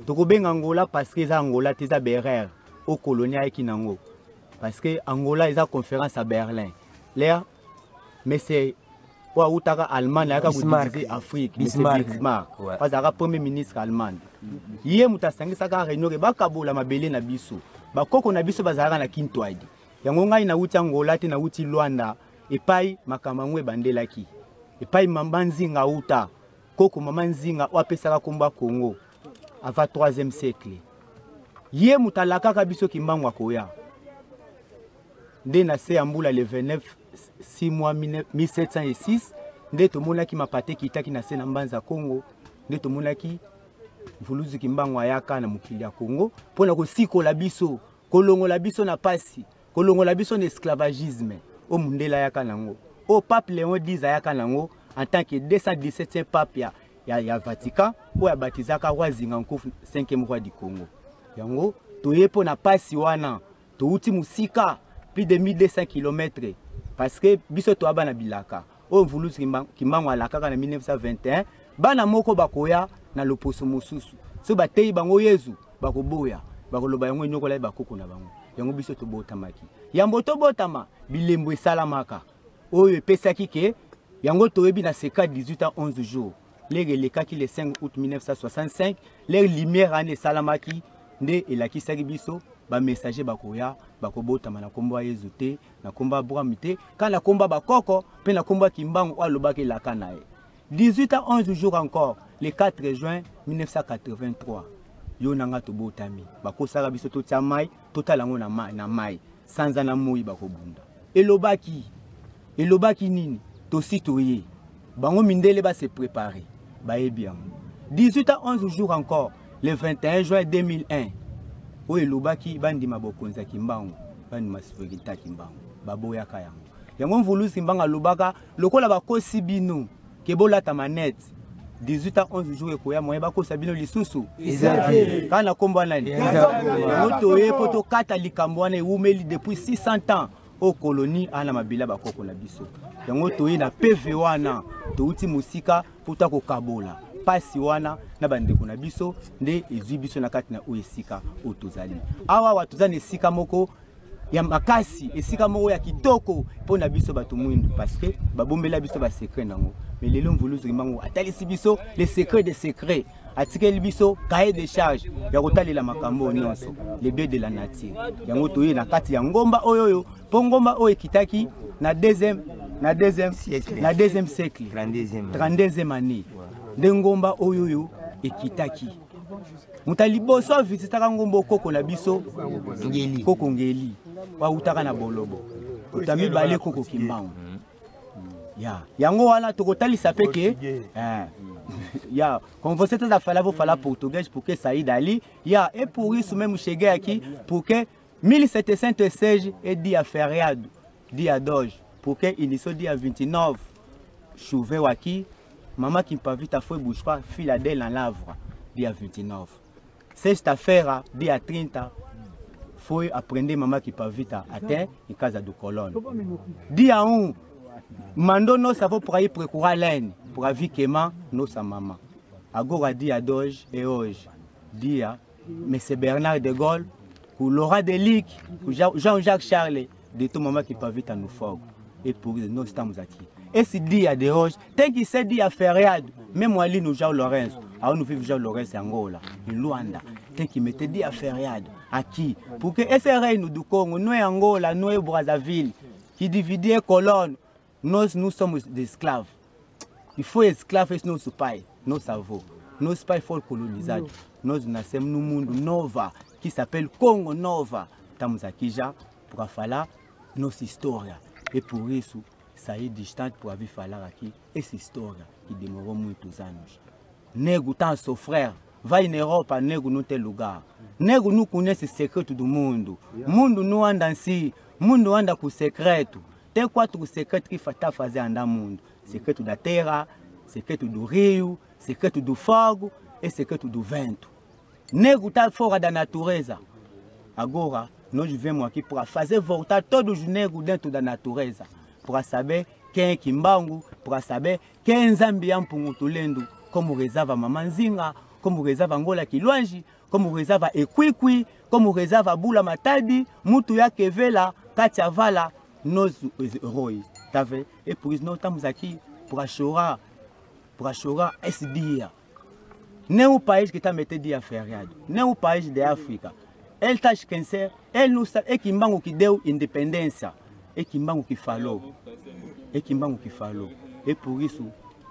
Tokobenga Angola parce que eza Angola te, eza Berere au colonie ayaki nango. Parce que Angola eza conférence à Berlin. L'air mais c'est oyo awutaka Allemagne ayaka Bismarck. kodivise Afrique, mais c'est Bismarck. Bismarck. Ouais. Azalaka premier ministre allemand. Ye moto asangisaka réunion ke bakabola mabele na biso. Bakoko na biso bazalaka na Kintwadi. Yango ngai nawuti Angola te, nawuti Luanda, epai makambo yango ebandelaki. Epai mama Nzinga awuta, koko mama Nzinga oyo apesaka kombo ya Congo avant 3e siècle. Ye moto alakaka biso Kimbangu akoya. Nde na se ya mbula le 29 6 mois 1706 nde tomonaki mapate ekitaki na se na Mbanza Kongo, nde tomonaki Mvuluzi Kimbangu ayaka na mokili ya Kongo mpo na kosikola biso, kolongola biso na pasi, kolongola biso na esclavagisme oyo mundele ayaka nango, oyo Pape Léon X ayaka nango en tant que 217e pape ya Vatican, oyo abatizaka roi Zinga Nkufu, 5e roi du Congo. Yango toye mpo na pasi wana, touti mosika plus de 1200 kilomètres parce que biso toya bana bilaka oyo Mvuluzi Kimbangu alakaka na 1921, bana moko bakoya na loposo mosusu, so bateyi bango Yezu bakoboya, bakoloba yango enyokola ye bakoko na bango. Yango biso tobotamaki yambo tobotama, bilembo esalamaka oyo epesaki ke yango toyebi na seka 18 ans 11 jours lere elekaki le 5 août 1965, lere lumière wana esalamaki nde elakisaki biso ba messager bakoya, bakobotama na kombo ya Yezu te, na kombo ya Abraham te, kaka na kombo ya bakoko pe na kombo ya Kimbangu oyo alobaki elaka na ye. 18 ans 11 jours encore, le 4 juin 1983, yo na nga tobotami, bakosaka biso totia mai, totala yango na mai, sanza na moi bakobunda. Elobaki nini? Tosi toye. Bango mindele ba se préparer, bayebi yango. 18 ans 11 jours encore, le 21 juin 2001, oyo elobaki bandima bokonzi ya Kimbangu, bandima souveraineté ya Kimbangu, baboyaka yango. Yango Mvuluzi Kimbangu alobaka lokola bakosi bino ke bolata manette, 18 ans 11 jours ekoya moyen bakosa bino lisusu. Eza te. Kaka na kombo wana nani? Yango toye po tokata likambo wana ewumeli depuis 600 ans oyo colonie ana mabele ya bakoko na biso. Yango toye na PV wana, touti mosika po ta kokabola pasi wana na bandeko na biso nde ezwi biso na kati na oyo esika oyo tozali. Awa awa toza na esika moko ya makasi, esika moko ya kitoko mpo na biso bato mwindu, parce que babombela biso ba secret nango. Mais lelo Mvuluzi Kimbangu atalisi biso les secrets des secrets, atikeli biso cahier de charge ya kotalela makambo nyonso, les biens de la nature. Yango toye na kati ya ngomba oyo oyo, mpo ngomba oyo ekitaki na deuxième, na deuxième siècle, na deuxième siècle, 32e année nde ngomba oyo oyo ekitaki. Moto ya liboso avisitaka ngomba okoko na biso Ngeli. Koko Ngeli awutaka na Bolobo, moto ya mibale Koko Kimbangu. Ya yango wana tokotalisa pe ke, ya comme você tá a falar, vou falar português porque saí dali. Ya et pour isso mesmo cheguei aqui porque 1706 é dia feriado, dia 2, porque iniciou dia 29, choveu aqui. Maman Kimpavita foi buscar filha dela na lavra, dia 29. Sexta-feira, dia 30, foi aprender Maman Kimpavita até em casa do colono. Dia 1, mandou nossa avó para ir procurar laine, para vir queimar nossa mamã. Agora, dia 2 é hoje, dia Monsieur Bernard de Gaulle, com Laurent Delic, com Jean-Jacques Charles, de tout Maman Kimpavita no fogo. Et pour nous estamos aqui. Esse dia de hoje tem que ser dia feriado. Mesmo ali no João Lourenço, aonde vive João Lourenço em Angola, em Luanda, tem que meter dia feriado aqui. Porque esse reino do Congo não é Angola, não é Brazzaville, que dividia colono. Nós não somos de escravos. E foi escravo esse nosso pai, nosso avô. Nosso pai foi colonizado. Nós nascemos num mundo novo, que s'appelle Congo Nova. Estamos aqui já para falar nossa história. E por isso, saí distante para vir falar aqui essa história que demorou muitos anos. Nego tá a sofrer. Vai na Europa, nego não tem lugar. Nego não conhece o secreto do mundo. Mundo não anda assim. Mundo anda com secreto. Tem 4 secretos que tá fazendo andar mundo. Secreto da terra, secreto do rio, secreto do fogo e secreto do vento. Nego tá fora da natureza. Agora, nós viemos aqui para fazer voltar todos os negros dentro da natureza, para saber quem é Kimbangu, para saber quem é Nzambi ya Mpungu Tulendo, como rezava Mama Nzinga, como rezava Ngola Kiluanji, como rezava Ekwikwi, como rezava Bula Matadi, Mutu ya Kevela, Katia Vala, nos heróis. Tá vendo? E por isso nós estamos aqui para chorar, para chorar esse dia. Nem o país que está metendo dia feriado, nem o país da África. Ele está esquecendo, ele não sabe, é Kimbangu que deu independência, é Kimbangu que falou, é Kimbangu que falou. E por isso,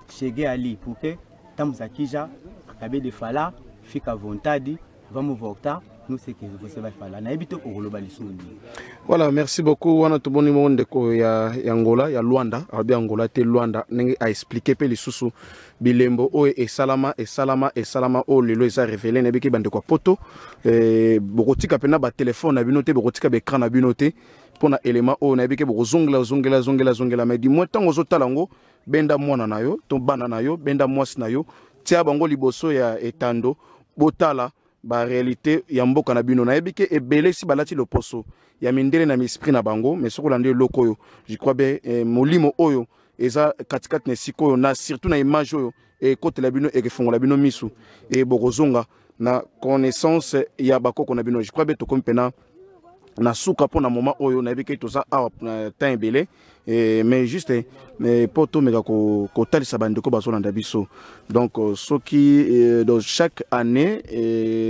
cheguei ali, porque estamos aqui já, acabei de falar, fica à vontade, vamos voltar Nous ce que você vai falar. Nayebi te okoloba lisusu nini. Voilà, merci beaucoup. Wana tomoni moko ndeko ya, ya Angola, ya Luanda, alobi Angola te Luanda, ndenge a expliquer pe lisusu bilembo oyo esalama esalama esalama oyo lelo eza révélé nayebi ke bandeko ya poto eh, bokotika mpena batelefone na bino te, bokotika baecran na bino te mpo na élément oyo nayebi ke bokozongela zongela zongela zongela, mais du moins ntango ozotala yango, benda mwana na yo to bana na yo, benda mwasi na yo, tia bango liboso ya etando, botala ba réalité ya mboka na bino. Nayebi ke ebele si balati loposo ya mindele na esprit na bango, mais soki olandi eloko oyo, je crois bien eh, molimo oyo eza katikati na esika oyo, na surtout na image oyo ekotela bino, ekefongola bino misu e bokozonga na connaissance ya bakoko na bino. Je crois bien tokomi mpena na suka mpo na moment oyo. Nayebi ke toza awa na temps ebele eh, mais juste mpo tomeka kotalisa bandeko bazolanda biso. Donc soki donc chaque année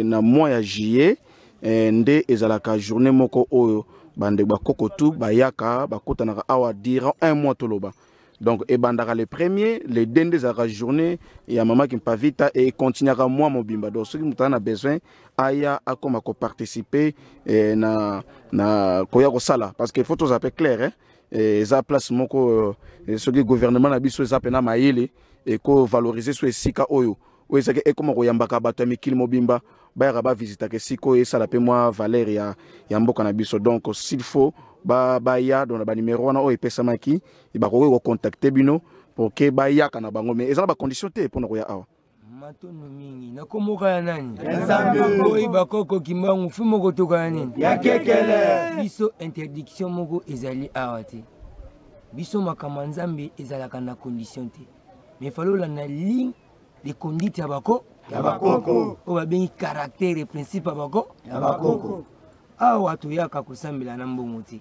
na mois ya juillet nde ezalaka journée moko oyo bandeko bakoko tu bayaka bakutanaka awa durant un mois toloba. Donc ebandaka le premier, le deux nde ezalaka journée ya mama Kimpavita e continuaka mois mobimba. Donc soki moto aza na besoin aya akoma koparticiper eh, na koya kosala, parce que faut tozala mpe clair hein? Eza place moko soki gouvernement na biso eza mpena mayele ekovalorize so esika oyo oyo ezalaki ekoma koyambaka bato ya mikili mobimba bayaka bavisitaka esika oyo, esala mpe mwa valeur ya mboka na biso. Donc s'il faut baya donc na banimero wana oyo epesamaki, bakoki kocontacte bino pour ke bayaka na bango, mais eza na bacondition te mpona koya awa. Matondo mingi nakomoka ya nani? Oyo bakoko Kimbangu fi moko toka ya nini? Ya kekele. Biso interdiction moko ezali awa te. Biso makambo ya Nzambe ezalaka na condition te, mais fallait olanda ligne de conduite ya bako ya bakoko oyo babengi caractère et principe ya bako ya bakoko. Awa toyaka kosambela na mbongo te.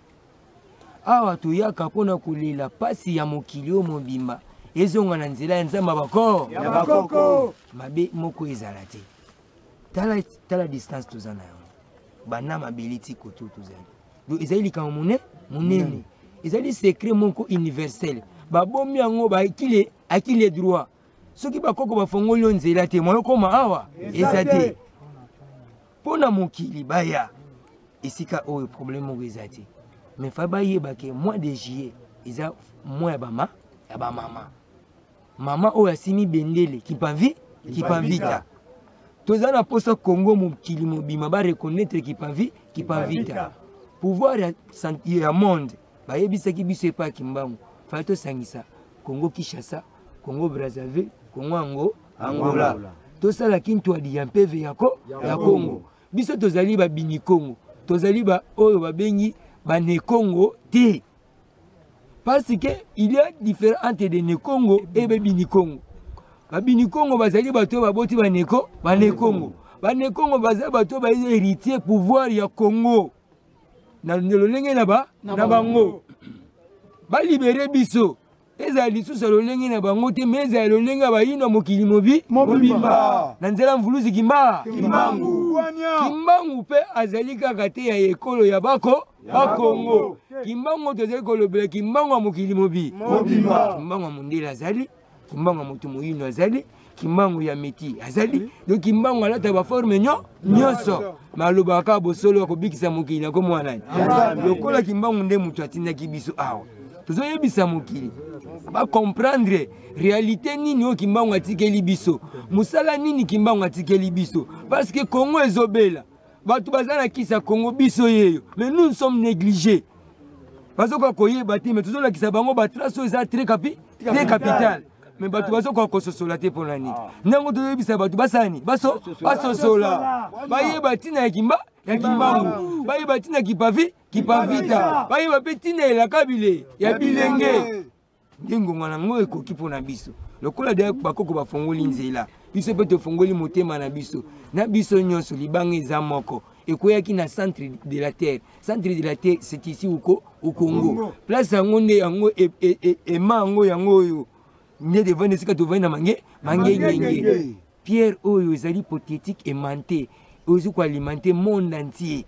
Awa toyaka mpona kolela pasi ya mokili oyo mobimba ezonga na nzela ya Nzambe ya bako ya bakoko. Mabe moko ezala te. Tala, tala distance toza na yango banda mabele ti kote oyo tozali. Donc ezali likambo monene monene, ezali secret moko universel. Babomi yango baakile akile droit. Soki bakoko bafongoli yo nzela te, moyo koma awa eza te. Mpo na mokili baya esika oyo, problème moko eza te, mais fa bayeba ke mois de juillet eza mois ya bama ya bamama, mama oyo asimi bendele kipavi kipavita. Toza na posa Congo mokili mobima bareconnaître kipavi kipavita. Pouvoir ya monde bayebisaki biso epai ya Kimbangu, fai tosangisa Congo Kinshasa, Congo Brazzaville, Congo Ango Angola, tosala kintwadi ya mpeve ya Congo. Biso tozali babini Congo, tozali ba oyo babengi bane Congo te, parce que il y a différent entre des Nekongo et babini Congo. Babini Congo bazali bato oyo baboti baneko banekongo. Banekongo bazali bato oyo baza héritier pouvoir ya Congo na lolenge na ba na bango. Balibere biso ezala lisusu ya lolenge na bango te, me ezala lolenge ya bayino ya mokili mobi mobimba na nzela mvuluzi Kimba Kimbangu. Kimbangu mpe azali kaka te ya ekolo ya bako bakongo. Kimbangu tozali kolobela Kimbangu ya mokili mobi mobimba. Kimbangu ya mondele azali, Kimbangu ya moto moyindo azali, Kimbangu ya meti azali. Donc Kimbangu alata baforme nyonso, me alobaka kaka bosolo ya kobikisa mokili na komwa nani. Lokola Kimbangu nde moto atindaki biso awa, tozoyebisa mokili bacomprendre réalité nini oyo Kimbangu atikeli biso, mosala nini Kimbangu atikeli biso, parce que Congo ezobela, bato baza na kisi ya Congo, biso yeyo, mais nous sommes négligés. Bazokoka koyeba te, mais tozolakisa bango batrace oyo eza très capi très capital, mais bato bazokoka kososola te. Mpona nini? Ntango tozoyebisa bato basala nini? Basosola, bayeba ntina ya kimba ya Kimbangu, bayeba ntina kipavi kipavita, bayeba mpe ntina elaka bile ya bilenge. Nde ngonga nango ekoki mpona biso. Lokola deya bakoko bafongoli nzela, biso mpe tofongoli motema na biso na biso nyonso. Libanga eza moko ekweyaki na centre de la terre. Centre de la terre, c'est ici uko au Congo. Place yango nde yango ema yango yango oyo nde devant esika tovandi na mange mangengenge. Pierre oyo ezali hypothétique aimantée, oyo ezali koalimenter monde entier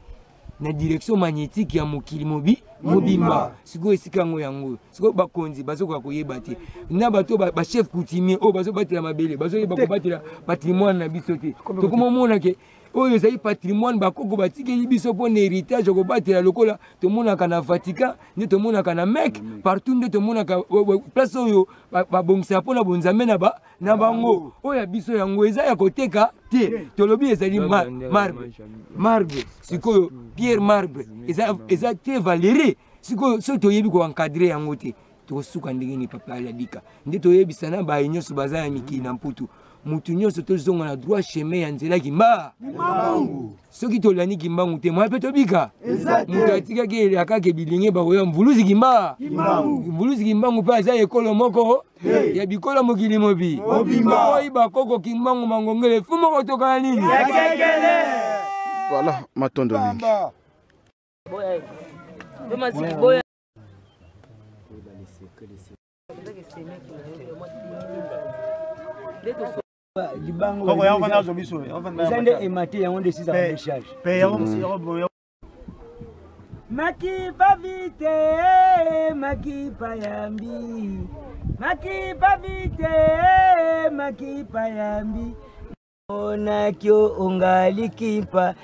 na direction magnétique ya mokili mobi mobimba. Sikoyo esika yango yango sikoyo bakonzi bazokoka koyeba te, na bato bachef coutumier oyo bazobatela mabele bazoyeba kobatela patrimoine na biso te. Tokomomona ke Oyo ezali patrimoine bakoko batikeli biso mpo na héritage kobatela, lokola tomonaka na Vatican, nde tomonaka na Mecque, partout nde tomonaka place oyo babongisaka mpo na bonzambe na bango. Oyo ya biso yango eza ya koteka te. Tolobi ezali marbre, marbre sikoyo pierre marbre eza te valere. Sikoyo soki toyebi koencadre yango te, tokosuka ndenge nini? Papa Aladika, nde toyebisa na baye nyonso baza na mikili na Mputu, mutu nyonso tozonga na droit chemin ya nzela Kimbangu. Soki tolandi Kimbangu te, moya mpe tobika. Moto atikaki elakaki bilinge bakoya mvuluzi Kimbangu. Mvuluzi Kimbangu mpe aza ekolo moko ya bikolo mokili mobi oyi bakoko Kimbangu mangongele fumo kotokana nini. Voilà, matondo mingi. Eza nde emate yango nde esizaka décharge. Makipa vite, makipa yambi, makipa vite, makipa yambi, onakio ongali kimpa.